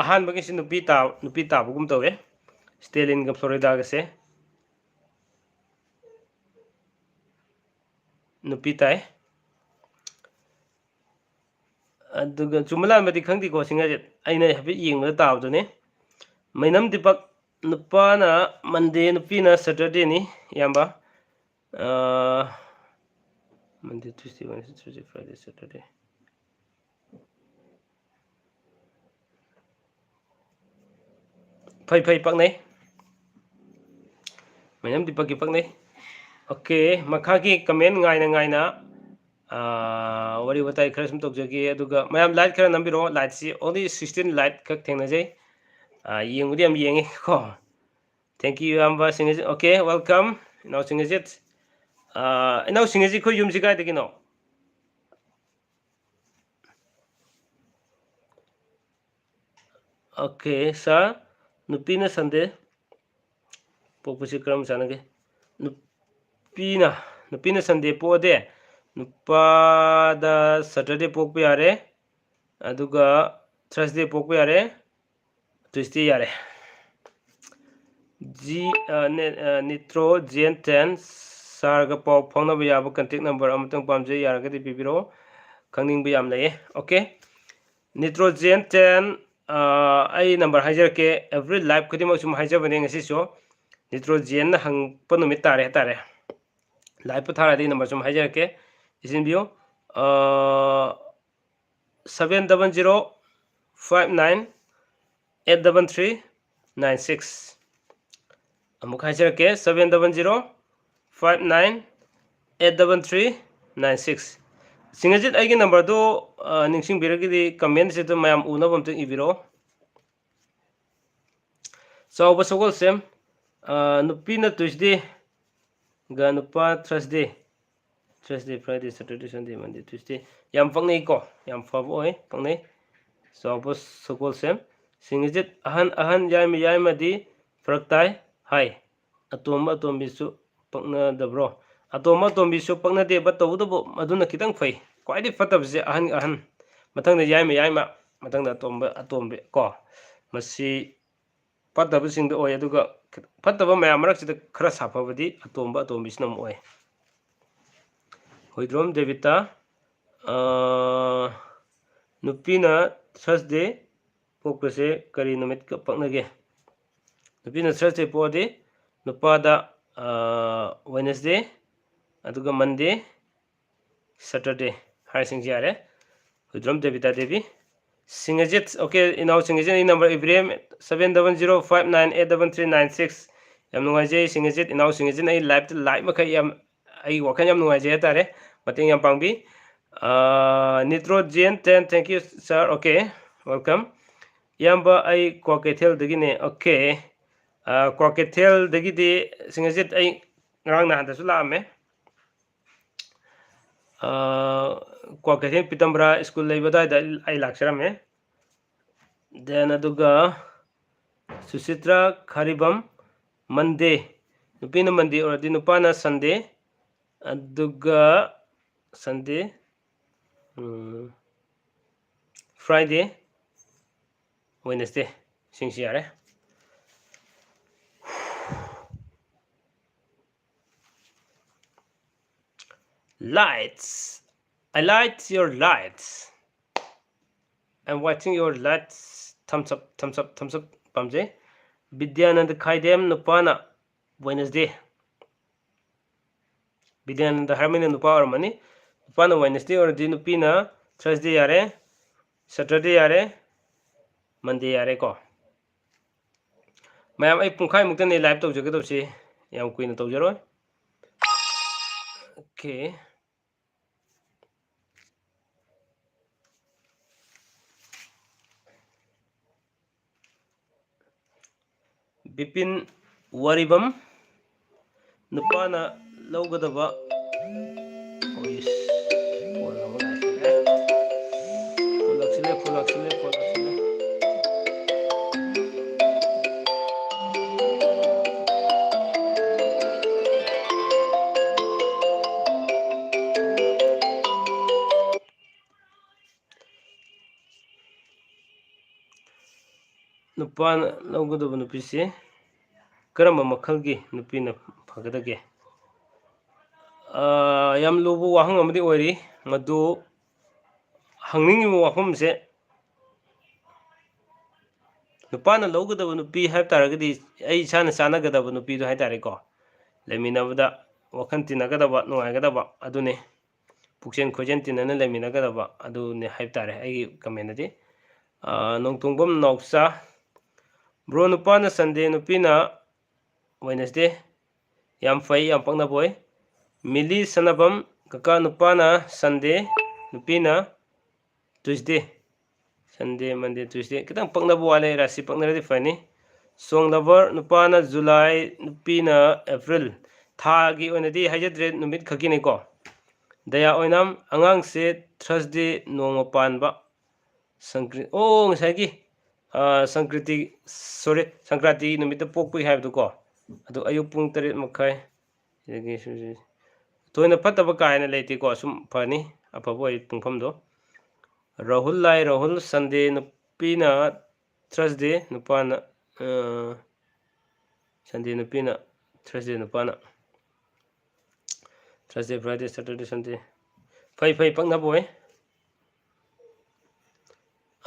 ꯑꯍꯥꯟꯕꯒꯤꯁꯤ ꯅꯨꯄꯤ ꯇꯥ ꯅꯨꯄꯤ ꯇꯥꯕꯒꯨꯝ ꯇꯧꯋꯦ꯫ ꯁ꯭ꯇꯦꯂꯤꯟꯒ ꯐ꯭ꯂꯣꯔꯤꯗꯥꯒꯁꯦ ꯅꯨꯄꯤ ꯇꯥꯏ꯫ ꯑꯗꯨꯒ ꯆꯨꯝꯕ ꯂꯥꯟꯕꯗꯤ ꯈꯪꯗꯦꯀꯣ, ꯁꯤꯡꯍꯖꯤꯠ, ꯑꯩꯅ ꯍꯥꯏꯐꯦꯠ ꯌꯦꯡꯕꯗ ꯇꯥꯕꯗꯨꯅꯤ꯫ ꯃꯩꯅꯝ ꯗꯤꯄꯛ, ꯅꯨꯄꯥꯅ ꯃꯟꯗꯦ, ꯅꯨꯄꯤꯅ ꯁꯦꯇꯔꯗꯦꯅꯤ, ꯏꯌꯥꯝꯕ꯫ ꯃꯟꯗꯦ, ꯇ꯭ꯌꯨꯁꯗꯦ, ꯋꯦꯅꯁꯗꯦ, ꯊꯔꯁꯗꯦ, ꯐ꯭ꯔꯥꯏꯗꯦ, ꯁꯦꯇꯔꯗꯦ꯫ ꯐꯩ ꯐꯩ, ꯄꯛꯅꯩ꯫ ꯃꯩꯅꯝ ꯗꯤꯄꯛꯀꯤ ꯄꯛꯅꯩ꯫ ꯑꯣꯀꯦ, ꯃꯈꯥꯒꯤ ꯀꯃꯦꯟ ꯉꯥꯏꯅ ꯉꯥꯏꯅ ꯋꯥꯔꯤ ꯋꯥꯇꯥꯏ ꯈꯔ ꯁꯨꯝ ꯇꯧꯖꯒꯦ꯫ ꯑꯗꯨꯒ ꯃꯌꯥꯝ ꯂꯥꯏꯛ ꯈꯔ ꯅꯝꯕꯤꯔꯛꯑꯣ꯫ ꯂꯥꯏꯛꯁꯤ only sixteen ꯂꯥꯏꯛ ꯈꯛ ꯊꯦꯡꯅꯖꯩ꯫ ꯌꯦꯡꯕꯗꯤ ꯌꯥꯝ ꯌꯦꯡꯉꯤ ꯀꯣ꯫ Thank you, ꯏꯌꯥꯝꯕ ꯁꯤꯡꯍꯖꯤꯠ꯫ ꯑꯣꯀꯦ, welcome, ꯏꯅꯥꯎ ꯁꯤꯡꯍꯖꯤꯠ꯫ ꯏꯅꯥꯎ ꯁꯤꯡꯍꯖꯤꯠ, ꯑꯩꯈꯣꯏ ꯌꯨꯝꯁꯤ ꯀꯥꯏꯗꯒꯤꯅꯣ? ꯑꯣꯀꯦ ꯁꯥꯔ, ꯅꯨꯄꯤꯅ ꯁꯟꯗꯦ ꯄꯣꯛꯄꯁꯤ ꯀꯔꯝ ꯆꯥꯟꯅꯒꯦ? ꯅꯨꯄꯤꯅ, ꯅꯨꯄꯤꯅ ꯁꯟꯗꯦ ꯄꯣꯛꯑꯗꯤ ꯅꯨꯄꯥꯗ ꯁꯇꯔꯗꯦ ꯄꯣꯛꯄ ꯌꯥꯔꯦ, ꯑꯗꯨꯒ ꯊꯔꯁꯗꯦ ꯄꯣꯛꯄ ꯌꯥꯔꯦ, ꯇ꯭ꯌꯨꯁꯗꯦ ꯌꯥꯔꯦ꯫ ꯖꯤ, ꯅꯤꯇ꯭ꯔꯣ ꯖꯦꯟ ꯇꯦꯟ, ꯁꯥꯔꯒ ꯄꯥꯎ ꯐꯥꯎꯅꯕ ꯌꯥꯕ ꯀꯟꯇꯦꯛ ꯅꯝꯕꯔ ꯑꯃꯇꯪ ꯄꯥꯝꯖꯩ, ꯌꯥꯔꯒꯗꯤ ꯄꯤꯕꯤꯔꯛꯑꯣ, ꯈꯪꯅꯤꯡꯕ ꯌꯥꯝ ꯂꯩꯌꯦ꯫ ꯑꯣꯀꯦ, ꯅꯤꯇ꯭ꯔꯣ ꯖꯦꯟ ꯇꯦꯟ, ꯑꯩ ꯅꯝꯕꯔ ꯍꯥꯏꯖꯔꯛꯀꯦ, ꯑꯦꯕ꯭ꯔꯤ ꯂꯥꯏꯐ ꯈꯨꯗꯤꯡꯃꯛ ꯁꯨꯝ ꯍꯥꯏꯖꯕꯅꯦ ꯉꯁꯤꯁꯨ꯫ ꯅꯤꯇ꯭ꯔꯣ ꯖꯦꯟꯅ ꯍꯪꯉꯛꯄ ꯅꯨꯃꯤꯠ ꯇꯥꯔꯦ ꯍꯥꯏꯇꯥꯔꯦ꯫ ꯂꯥꯏꯐꯄꯨ ꯊꯥꯔꯗꯤ ꯅꯝꯕꯔ ꯁꯨꯝ ꯍꯥꯏꯖꯔꯛꯀꯦ, ꯏꯁꯤꯟꯕꯤꯌꯨ꯫ Seven double zero five nine eight double three nine six꯫ ꯑꯃꯨꯛ ꯍꯥꯏꯖꯔꯛꯀꯦ, seven double zero five nine eight double three nine six꯫ ꯁꯤꯡꯍꯖꯤꯠ, ꯑꯩꯒꯤ ꯅꯝꯕꯔꯗꯨ ꯅꯤꯡꯁꯤꯡꯕꯤꯔꯒꯗꯤ ꯀꯃꯦꯟꯁꯤꯗ ꯃꯌꯥꯝ ꯎꯅꯕ ꯑꯝꯇꯪ ꯏꯕꯤꯔꯛꯑꯣ꯫ ꯆꯥꯎꯕ ꯁꯒꯣꯜꯁꯦꯝ, ꯅꯨꯄꯤꯅ ꯇ꯭ꯌꯨꯁꯗꯦꯒ ꯅꯨꯄꯥ ꯊꯔꯁꯗꯦ꯫ ꯊꯔꯁꯗꯦ, ꯐ꯭ꯔꯥꯏꯗꯦ, ꯁꯦꯇꯔꯗꯦ, ꯁꯟꯗꯦ, ꯃꯟꯗꯦ, ꯇ꯭ꯌꯨꯁꯗꯦ꯫ ꯌꯥꯝ ꯄꯛꯅꯩꯀꯣ, ꯌꯥꯝ ꯐꯕ ꯑꯣꯏ, ꯄꯛꯅꯩ꯫ ꯆꯥꯎꯕ ꯁꯒꯣꯜꯁꯦꯝ꯫ ꯁꯤꯡꯍꯖꯤꯠ, ꯑꯍꯟ ꯑꯍꯟ, ꯌꯥꯏꯃ ꯌꯥꯏꯃꯗꯤ ꯐꯔꯛ ꯇꯥꯏ ꯍꯥꯏ꯫ ꯑꯇꯣꯝꯕ ꯑꯇꯣꯝꯕꯤꯁꯨ ꯄꯛꯅꯗꯕ꯭ꯔꯣ? ꯑꯇꯣꯝꯕ ꯑꯇꯣꯝꯕꯤꯁꯨ ꯄꯛꯅꯗꯦꯕ, ꯇꯧꯕꯇꯕꯨ ꯃꯗꯨꯅ ꯈꯤꯇꯪ ꯐꯩ꯫ ꯈ꯭ꯋꯥꯏꯗꯒꯤ ꯐꯠꯇꯕꯁꯦ ꯑꯍꯟ ꯑꯍꯟ, ꯃꯊꯪꯗ ꯌꯥꯏꯃ ꯌꯥꯏꯃ꯫ ꯃꯊꯪꯗ ꯑꯇꯣꯝꯕ, ꯑꯇꯣꯝꯕꯤ ꯀꯣ, ꯃꯁꯤ ꯐꯠꯇꯕꯁꯤꯡꯗ ꯑꯣꯏ꯫ ꯑꯗꯨꯒ ꯐꯠꯇꯕ ꯃꯌꯥꯝ ꯃꯔꯛꯁꯤꯗ ꯈꯔ ꯁꯥꯐꯕꯗꯤ ꯑꯇꯣꯝꯕ, ꯑꯇꯣꯝꯕꯤꯁꯤꯅ ꯑꯃꯨꯛ ꯑꯣꯏ꯫ ꯍꯨꯏꯗ꯭ꯔꯣꯝ ꯗꯦꯕꯤꯇꯥ, ꯑꯥ, ꯅꯨꯄꯤꯅ Thursday ꯄꯣꯛꯄꯁꯦ ꯀꯔꯤ ꯅꯨꯃꯤꯠꯀ ꯄꯛꯅꯒꯦ? ꯅꯨꯄꯤꯅ Thursday ꯄꯣꯛꯑꯗꯤ ꯅꯨꯄꯥꯗ, ꯑꯥ, Wednesday, ꯑꯗꯨꯒ Monday, Saturday ꯍꯥꯏꯔꯤꯁꯤꯡꯁꯤ ꯌꯥꯔꯦ꯫ ꯍꯨꯏꯗ꯭ꯔꯣꯝ ꯗꯦꯕꯤꯇꯥ ꯗꯦꯕꯤ꯫ ꯁꯤꯡꯉꯖꯤꯠ, okay, ꯏꯅꯥꯎ ꯁꯤꯡꯉꯖꯤꯠ, ꯑꯩ number ꯏꯕꯤꯔꯦ, seven double zero five nine eight double three nine six꯫ ꯌꯥꯝ ꯅꯨꯡꯉꯥꯏꯖꯩ ꯁꯤꯡꯉꯖꯤꯠ, ꯏꯅꯥꯎ ꯁꯤꯡꯉꯖꯤꯠꯅ ꯑꯩ live ꯇ ꯂꯥꯛꯏ ꯃꯈꯩ ꯌꯥꯝ, ꯑꯩ ꯋꯥꯈꯜ ꯌꯥꯝ ꯅꯨꯡꯉꯥꯏꯖꯩ ꯍꯥꯏꯇꯥꯔꯦ, ꯃꯇꯦꯡ ꯌꯥꯝ ꯄꯥꯡꯕꯤ꯫ ꯑꯥ, ꯅꯤꯇ꯭ꯔꯣ ꯖꯦꯟ ten, thank you sir, okay, welcome꯫ ꯏꯌꯥꯝꯕ, ꯑꯩ ꯀ꯭ꯋꯥꯀꯩꯊꯦꯜꯗꯒꯤꯅꯦ, okay꯫ ꯑꯥ, ꯀ꯭ꯋꯥꯀꯩꯊꯦꯜꯗꯒꯤꯗꯤ ꯁꯤꯡꯉꯖꯤꯠ ꯑꯩ ꯉꯔꯥꯡ ꯅꯍꯥꯟꯗꯁꯨ ꯂꯥꯛꯑꯝꯃꯦ꯫ ꯑꯥ, ꯀ꯭ꯋꯥꯀꯩꯊꯦꯜ ꯄꯤꯇꯝꯕ꯭ꯔꯥ ꯁ꯭ꯀꯨꯜ ꯂꯩꯕ ꯑꯗꯨꯋꯥꯏꯗ ꯑꯩ ꯂꯥꯛꯆꯔꯝꯃꯦ꯫ Then ꯑꯗꯨꯒ ꯁꯨꯆꯤꯇ꯭ꯔꯥ ꯈꯥꯔꯤꯕꯝ, Monday, ꯅꯨꯄꯤꯅ Monday ꯑꯣꯏꯔꯗꯤ ꯅꯨꯄꯥꯅ Sunday, ꯑꯗꯨꯒ Sunday, ꯎꯝ, Friday, Wednesday, ꯁꯤꯡꯁꯤ ꯌꯥꯔꯦ꯫ Lights, I like your lights, I'm watching your lights, thumbs up, thumbs up, thumbs up ꯄꯥꯝꯖꯩ꯫ ꯕꯤꯗ꯭ꯌꯥꯅꯟꯗ ꯈꯥꯏꯗꯦꯝ, ꯅꯨꯄꯥꯅ Wednesday꯫ ꯕꯤꯗ꯭ꯌꯥꯅꯟꯗ ꯍꯥꯏꯔꯃꯤꯅ ꯅꯨꯄꯥ ꯑꯣꯏꯔꯝꯃꯅꯤ꯫ ꯅꯨꯄꯥꯅ Wednesday ꯑꯣꯏꯔꯗꯤ ꯅꯨꯄꯤꯅ Thursday ꯌꯥꯔꯦ, Saturday ꯌꯥꯔꯦ, Monday ꯌꯥꯔꯦꯀꯣ꯫ ꯃꯌꯥꯝ, ꯑꯩ ꯄꯨꯡꯈꯥꯏꯃꯨꯛꯇꯅꯦ live ꯇꯧꯖꯒꯗꯧꯁꯤ, ꯌꯥꯝ ꯀꯨꯏꯅ ꯇꯧꯖꯔꯣꯏ꯫ Okay꯫ ꯕꯤꯄꯤꯟ ꯋꯥꯔꯤꯕꯝ, ꯅꯨꯄꯥꯅ ꯂꯧꯒꯗꯕ꯫ ꯑꯣꯏꯁ, ꯐꯣꯟ ꯑꯃ ꯂꯥꯛꯁꯤꯜꯂꯦ꯫ ꯐꯣꯟ ꯂꯥꯛꯁꯤꯜꯂꯦ, ꯐꯣꯟ ꯂꯥꯛꯁꯤꯜꯂꯦ, ꯐꯣꯟ ꯂꯥꯛꯁꯤꯜꯂꯦ꯫ ꯅꯨꯄꯥꯅ ꯂꯧꯒꯗꯕ ꯅꯨꯄꯤꯁꯤ ꯀꯔꯝꯕ ꯃꯈꯜꯒꯤ ꯅꯨꯄꯤꯅ ꯐꯒꯗꯒꯦ? ꯑꯥ, ꯌꯥꯝ ꯂꯨꯕ ꯋꯥꯍꯪ ꯑꯃꯗꯤ ꯑꯣꯏꯔꯤ꯫ ꯃꯗꯨ ꯍꯪꯅꯤꯡꯉꯤꯕ ꯋꯥꯐꯝꯁꯦ, ꯅꯨꯄꯥꯅ ꯂꯧꯒꯗꯕ ꯅꯨꯄꯤ ꯍꯥꯏꯕ ꯇꯥꯔꯒꯗꯤ ꯑꯩ ꯏꯁꯥꯅ ꯆꯥꯟꯅꯒꯗꯕ ꯅꯨꯄꯤꯗꯣ ꯍꯥꯏ ꯇꯥꯔꯦꯀꯣ꯫ ꯂꯩꯃꯤꯟꯅꯕꯗ ꯋꯥꯈꯜ ꯇꯤꯟꯅꯒꯗꯕ, ꯅꯨꯡꯉꯥꯏꯒꯗꯕ ꯑꯗꯨꯅꯤ꯫ ꯄꯨꯛꯆꯦꯟ ꯈꯣꯏꯖꯦꯟ ꯇꯤꯟꯅꯅ ꯂꯩꯃꯤꯟꯅꯒꯗꯕ ꯑꯗꯨꯅꯤ ꯍꯥꯏꯕ ꯇꯥꯔꯦ ꯑꯩꯒꯤ comment ꯗꯗꯤ꯫ ꯑꯥ, ꯅꯣꯡꯊꯣꯡꯕꯝ ꯅꯥꯎꯆꯥ, bro, ꯅꯨꯄꯥꯅ Sunday, ꯅꯨꯄꯤꯅ Wednesday꯫ ꯌꯥꯝ ꯐꯩ, ꯌꯥꯝ ꯄꯛꯅꯕ ꯑꯣꯏ꯫ ꯃꯤꯂꯤ ꯁꯅꯥꯕꯝ, ꯀꯀꯥ, ꯅꯨꯄꯥꯅ Sunday, ꯅꯨꯄꯤꯅ Tuesday꯫ Sunday, Monday, Tuesday꯫ ꯈꯤꯇꯪ ꯄꯛꯅꯕ ꯋꯥꯠꯂꯦ, ꯔꯥꯁꯤ ꯄꯛꯅꯔꯗꯤ ꯐꯅꯤ꯫ Song lover, ꯅꯨꯄꯥꯅ July, ꯅꯨꯄꯤꯅ April꯫ ꯊꯥꯒꯤ ꯑꯣꯏꯅꯗꯤ ꯍꯥꯏꯖꯗ꯭ꯔꯦ, ꯅꯨꯃꯤꯠ ꯈꯛꯀꯤꯅꯤꯀꯣ꯫ ꯗꯌꯥ ꯑꯣꯏꯅꯥꯝ, ꯑꯉꯥꯡꯁꯦ Thursday ꯅꯣꯡꯃ ꯄꯥꯟꯕ꯫ ꯁꯪꯀ꯭ꯔꯤ-, ꯑꯣ, ꯉꯁꯥꯏꯒꯤ, ꯑꯥ, ꯁꯪꯀ꯭ꯔꯤꯇꯤ, sorry, ꯁꯪꯀ꯭ꯔꯥꯟꯇꯤ ꯅꯨꯃꯤꯠꯇ ꯄꯣꯛꯄꯒꯤ ꯍꯥꯏꯕꯗꯨꯀꯣ꯫ ꯑꯗꯣ ꯑꯌꯨꯛ ꯄꯨꯡ ꯇꯔꯦꯠ ꯃꯈꯥꯏ, ꯑꯗꯒꯤ ꯁꯨ-, ꯁꯨ-, ꯊꯣꯏꯅ ꯐꯠꯇꯕ ꯀꯥ ꯍꯦꯟꯅ ꯂꯩꯇꯦꯀꯣ, ꯁꯨꯝ ꯐꯅꯤ, ꯑꯐꯕ ꯑꯣꯏ ꯄꯨꯡꯐꯝꯗꯣ꯫ ꯔꯥꯍꯨꯜ ꯂꯥꯏ, ꯔꯥꯍꯨꯜ, Sunday ꯅꯨꯄꯤꯅ Thursday, ꯅꯨꯄꯥꯅ, ꯑ, Sunday ꯅꯨꯄꯤꯅ Thursday, ꯅꯨꯄꯥꯅ Thursday, Friday, Saturday, Sunday꯫ ꯐꯩ, ꯐꯩ, ꯄꯛꯅꯕ ꯑꯣꯏ꯫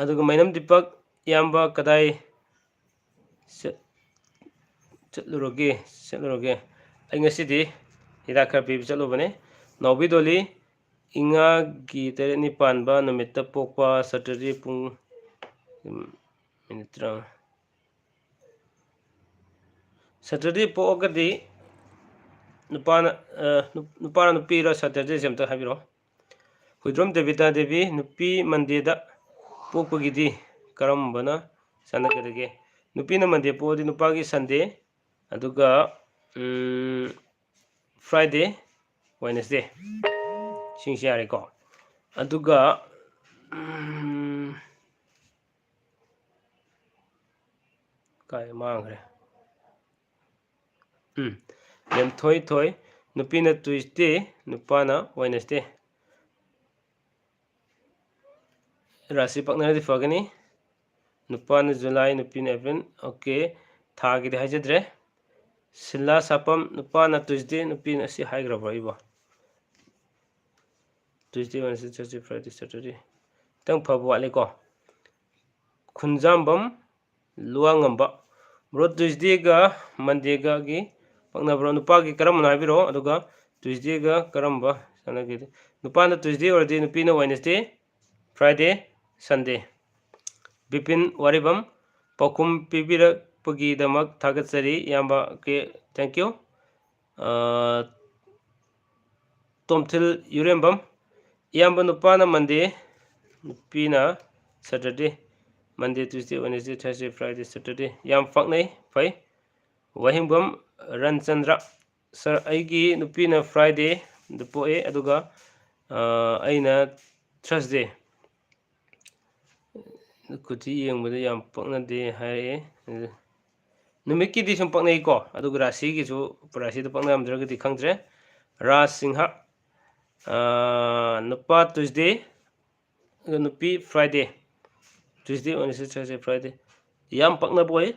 ꯑꯗꯨꯒ ꯃꯩꯅꯝ ꯗꯤꯄꯛ, ꯏꯌꯥꯝꯕ ꯀꯗꯥꯏ ꯆꯠ-, ꯆꯠꯂꯨꯔꯒꯦ, ꯆꯠꯂꯨꯔꯒꯦ? ꯑꯩ ꯉꯁꯤꯗꯤ ꯍꯤꯗꯥꯛ ꯈꯔ ꯄꯤꯕ ꯆꯠꯂꯨꯕꯅꯦ꯫ ꯅꯥꯎꯕꯤ ꯗꯣꯂꯤ, ꯏꯉꯥꯒꯤ ꯇꯔꯦꯠꯅꯤ ꯄꯥꯟꯕ ꯅꯨꯃꯤꯠꯇ ꯄꯣꯛꯄ, Saturday ꯄꯨꯡ, ꯎꯝ, minute ꯇꯔꯥ꯫ Saturday ꯄꯣꯛꯑꯒꯗꯤ ꯅꯨꯄꯥꯅ, ꯑ, ꯅꯨ-, ꯅꯨꯄꯥꯔ ꯅꯨꯄꯤꯔ Saturday ꯁꯦ ꯑꯝꯇ ꯍꯥꯏꯕꯤꯔꯛꯑꯣ꯫ ꯍꯨꯏꯗ꯭ꯔꯣꯝ ꯗꯦꯕꯤꯇꯥ ꯗꯦꯕꯤ, ꯅꯨꯄꯤ Monday ꯗ ꯄꯣꯛꯄꯒꯤꯗꯤ ꯀꯔꯝꯕꯅ ꯆꯥꯟꯅꯒꯗꯒꯦ? ꯅꯨꯄꯤꯅ Monday ꯄꯣꯛꯑꯗꯤ ꯅꯨꯄꯥꯒꯤ Sunday, ꯑꯗꯨꯒ, ꯎꯝ, Friday, Wednesday, ꯁꯤꯡꯁꯤ ꯌꯥꯔꯦꯀꯣ꯫ ꯑꯗꯨꯒ, ꯎꯝ, ꯀꯥꯏ ꯃꯥꯡꯈ꯭ꯔꯦ? ꯎꯝ, ꯂꯦꯝꯊꯣꯏ ꯊꯣꯏ, ꯅꯨꯄꯤꯅ Tuesday, ꯅꯨꯄꯥꯅ Wednesday꯫ ꯔꯥꯁꯤ ꯄꯛꯅꯔꯗꯤ ꯐꯒꯅꯤ꯫ ꯅꯨꯄꯥꯅ ꯖꯨꯂꯥꯏ, ꯅꯨꯄꯤꯅ ꯑꯦꯄ꯭ꯔꯤꯜ꯫ ꯑꯣꯀꯦ, ꯊꯥꯒꯤꯗꯤ ꯍꯥꯏꯖꯗ꯭ꯔꯦ꯫ ꯁꯤꯂꯥ ꯁꯥꯄꯝ, ꯅꯨꯄꯥꯅ ꯇ꯭ꯌꯨꯁꯗꯦ, ꯅꯨꯄꯤꯅ, ꯑꯁꯤ ꯍꯥꯏꯈ꯭ꯔꯕ꯭ꯔꯣ ꯑꯩꯕꯣ? ꯇ꯭ꯌꯨꯁꯗꯦ, ꯋꯦꯅꯁꯗꯦ, ꯊꯔꯁꯗꯦ, ꯐ꯭ꯔꯥꯏꯗꯦ, ꯁꯦꯇꯔꯗꯦ꯫ ꯈꯤꯇꯪ ꯐꯕ ꯋꯥꯠꯂꯤꯀꯣ꯫ ꯈꯨꯟꯖꯥꯝꯕꯝ, ꯂꯨꯋꯥꯉꯝꯕ꯫ ꯕ꯭ꯔꯣ, ꯇ꯭ꯌꯨꯁꯗꯦꯒ ꯃꯟꯗꯦꯒꯒꯤ ꯄꯛꯅꯕ꯭ꯔꯣ? ꯅꯨꯄꯥꯒꯤ ꯀꯔꯝꯕꯅꯣ ꯍꯥꯏꯕꯤꯔꯛꯑꯣ, ꯑꯗꯨꯒ ꯇ꯭ꯌꯨꯁꯗꯦꯒ ꯀꯔꯝꯕ ꯆꯥꯟꯅꯒꯦ? ꯅꯨꯄꯥꯅ ꯇ꯭ꯌꯨꯁꯗꯦ ꯑꯣꯏꯔꯗꯤ ꯅꯨꯄꯤꯅ ꯋꯦꯅꯁꯗꯦ, ꯐ꯭ꯔꯥꯏꯗꯦ, ꯁꯟꯗꯦ꯫ ꯕꯤꯄꯤꯟ ꯋꯥꯔꯤꯕꯝ, ꯄꯥꯎꯈꯨꯝ ꯄꯤꯕꯤꯔꯛꯄꯒꯤꯗꯃꯛ ꯊꯥꯒꯠꯆꯔꯤ ꯏꯌꯥꯝꯕ꯫ Okay, thank you꯫ ꯑꯥ, ꯇꯣꯝꯊꯤꯜ ꯌꯨꯔꯦꯝꯕꯝ, ꯏꯌꯥꯝꯕ, ꯅꯨꯄꯥꯅ ꯃꯟꯗꯦ, ꯅꯨꯄꯤꯅ ꯁꯦꯇꯔꯗꯦ꯫ ꯃꯟꯗꯦ, ꯇ꯭ꯌꯨꯁꯗꯦ, ꯋꯦꯅꯁꯗꯦ, ꯊꯔꯁꯗꯦ, ꯐ꯭ꯔꯥꯏꯗꯦ, ꯁꯦꯇꯔꯗꯦ꯫ ꯌꯥꯝ ꯄꯛꯅꯩ, ꯐꯩ꯫ ꯋꯥꯍꯦꯡꯕꯝ ꯔꯟꯆꯟꯗ꯭ꯔ, ꯁꯥꯔ, ꯑꯩꯒꯤ ꯅꯨꯄꯤꯅ ꯐ꯭ꯔꯥꯏꯗꯦꯗ ꯄꯣꯛꯑꯦ, ꯑꯗꯨꯒ, ꯑꯥ, ꯑꯩꯅ ꯊꯔꯁꯗꯦ꯫ ꯀꯨꯊꯤ ꯌꯦꯡꯕꯗ ꯌꯥꯝ ꯄꯛꯅꯗꯦ ꯍꯥꯏꯔꯛꯑꯦ꯫ ꯅꯨꯃꯤꯠꯀꯤꯗꯤ ꯁꯨꯝ ꯄꯛꯅꯩꯀꯣ, ꯑꯗꯨꯒ ꯔꯥꯁꯤꯒꯤꯁꯨ, ꯔꯥꯁꯤꯗ ꯄꯛꯅꯔꯝꯗ꯭ꯔꯒꯗꯤ ꯈꯪꯗ꯭ꯔꯦ꯫ ꯔꯥꯖ ꯁꯤꯡꯍ, ꯑꯥ, ꯅꯨꯄꯥ ꯇ꯭ꯌꯨꯁꯗꯦ, ꯑꯗꯨꯒ ꯅꯨꯄꯤ Friday. Tuesday, Wednesday, Thursday, Friday. ꯌꯥꯝ ꯄꯛꯅꯕ ꯑꯣꯏ꯫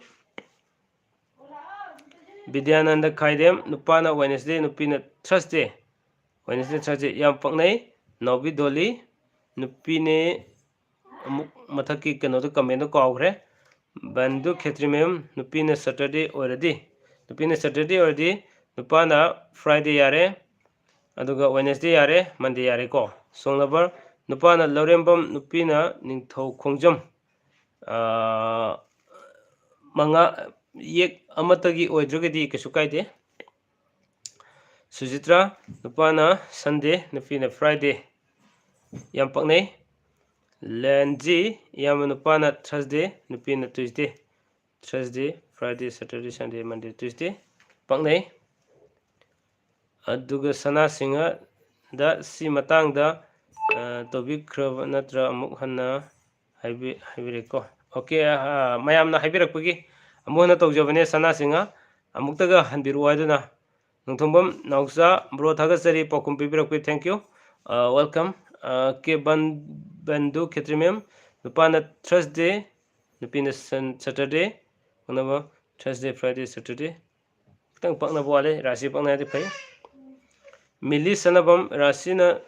ꯕꯤꯗ꯭ꯌꯥꯅꯟꯗ ꯈꯥꯏꯗꯦꯝ, ꯅꯨꯄꯥꯅ ꯋꯦꯅꯁꯗꯦ, ꯅꯨꯄꯤꯅ ꯊꯔꯁꯗꯦ꯫ Wednesday, Thursday. ꯌꯥꯝ ꯄꯛꯅꯩ꯫ ꯅꯥꯎꯕꯤ ꯗꯣꯂꯤ, ꯅꯨꯄꯤꯅꯦ꯫ ꯑꯃꯨꯛ ꯃꯊꯛꯀꯤ ꯀꯩꯅꯣꯗꯣ, ꯀꯃꯦꯟꯗꯣ ꯀꯥꯎꯈ꯭ꯔꯦ꯫ ꯕꯟꯗꯨ ꯈꯦꯇ꯭ꯔꯤ ꯃꯌꯨꯝ, ꯅꯨꯄꯤꯅ ꯁꯦꯇꯔꯗꯦ ꯑꯣꯏꯔꯗꯤ, ꯅꯨꯄꯤꯅ ꯁꯦꯇꯔꯗꯦ ꯑꯣꯏꯔꯗꯤ ꯅꯨꯄꯥꯅ ꯐ꯭ꯔꯥꯏꯗꯦ ꯌꯥꯔꯦ, ꯑꯗꯨꯒ ꯋꯦꯅꯁꯗꯦ ꯌꯥꯔꯦ, ꯃꯟꯗꯦ ꯌꯥꯔꯦꯀꯣ꯫ ꯁꯣꯡ ꯅꯝꯕꯔ, ꯅꯨꯄꯥꯅ ꯂꯧꯔꯦꯝꯕꯝ, ꯅꯨꯄꯤꯅ ꯅꯤꯡꯊꯧ ꯈꯣꯡꯖꯝ꯫ ꯑꯥ, ꯃꯉꯥ, ꯌꯦꯛ ꯑꯃꯠꯇꯒꯤ ꯑꯣꯏꯗ꯭ꯔꯒꯗꯤ ꯀꯩꯁꯨ ꯀꯥꯏꯗꯦ꯫ ꯁꯨꯖꯤꯇ꯭ꯔꯥ, ꯅꯨꯄꯥꯅ ꯁꯟꯗꯦ, ꯅꯨꯄꯤꯅ ꯐ꯭ꯔꯥꯏꯗꯦ꯫ ꯌꯥꯝ ꯄꯛꯅꯩ꯫ ꯂꯦꯟꯖꯤ, ꯏꯌꯥꯝꯕ, ꯅꯨꯄꯥꯅ ꯊꯔꯁꯗꯦ, ꯅꯨꯄꯤꯅ ꯇ꯭ꯌꯨꯁꯗꯦ꯫ ꯊꯔꯁꯗꯦ, ꯐ꯭ꯔꯥꯏꯗꯦ, ꯁꯦꯇꯔꯗꯦ, ꯁꯟꯗꯦ, ꯃꯟꯗꯦ, ꯇ꯭ꯌꯨꯁꯗꯦ꯫ ꯄꯛꯅꯩ꯫ ꯑꯗꯨꯒ ꯁꯅꯥ ꯁꯤꯡꯍꯗ ꯁꯤ ꯃꯇꯥꯡꯗ, ꯑ, ꯇꯧꯕꯤꯈ꯭ꯔꯕ ꯅꯠꯇ꯭ꯔꯥ? ꯑꯃꯨꯛ ꯍꯟꯅ ꯍꯥꯏꯕꯤ-, ꯍꯥꯏꯕꯤꯔꯛꯀꯣ꯫ ꯑꯣꯀꯦ, ꯑ, ꯃꯌꯥꯝꯅ ꯍꯥꯏꯕꯤꯔꯛꯄꯒꯤ ꯑꯃꯨꯛ ꯍꯟꯅ ꯇꯧꯖꯕꯅꯦ, ꯁꯅꯥ ꯁꯤꯡꯍ꯫ ꯑꯃꯨꯛꯇꯒ ꯍꯟꯕꯤꯔꯛꯑꯣ ꯍꯥꯏꯗꯨꯅ꯫ ꯅꯣꯡꯊꯣꯡꯕꯝ ꯅꯥꯎꯆꯥ, ꯕ꯭ꯔꯣ, ꯊꯥꯒꯠꯆꯔꯤ, ꯄꯥꯎꯈꯨꯝ ꯄꯤꯕꯤꯔꯛꯄꯒꯤ, thank you꯫ ꯑ, welcome꯫ ꯑ, ꯀꯦ ꯕꯟ-, ꯕꯟꯗꯨ ꯈꯦꯇ꯭ꯔꯤ ꯃꯌꯨꯝ, ꯅꯨꯄꯥꯅ ꯊꯔꯁꯗꯦ, ꯅꯨꯄꯤꯅ ꯁꯟ ꯁꯇꯔꯗꯦ, ꯄꯛꯅꯕ ꯊꯔꯁꯗꯦ, ꯐ꯭ꯔꯥꯏꯗꯦ, ꯁꯇꯔꯗꯦ꯫ ꯈꯤꯇꯪ ꯄꯛꯅꯕ ꯋꯥꯠꯂꯦ, ꯔꯥꯁꯤ ꯄꯛꯅ ꯍꯥꯏꯔꯗꯤ ꯐꯩ꯫ ꯃꯤꯂꯤ ꯁꯅꯥꯕꯝ, ꯔꯥꯁꯤꯅ,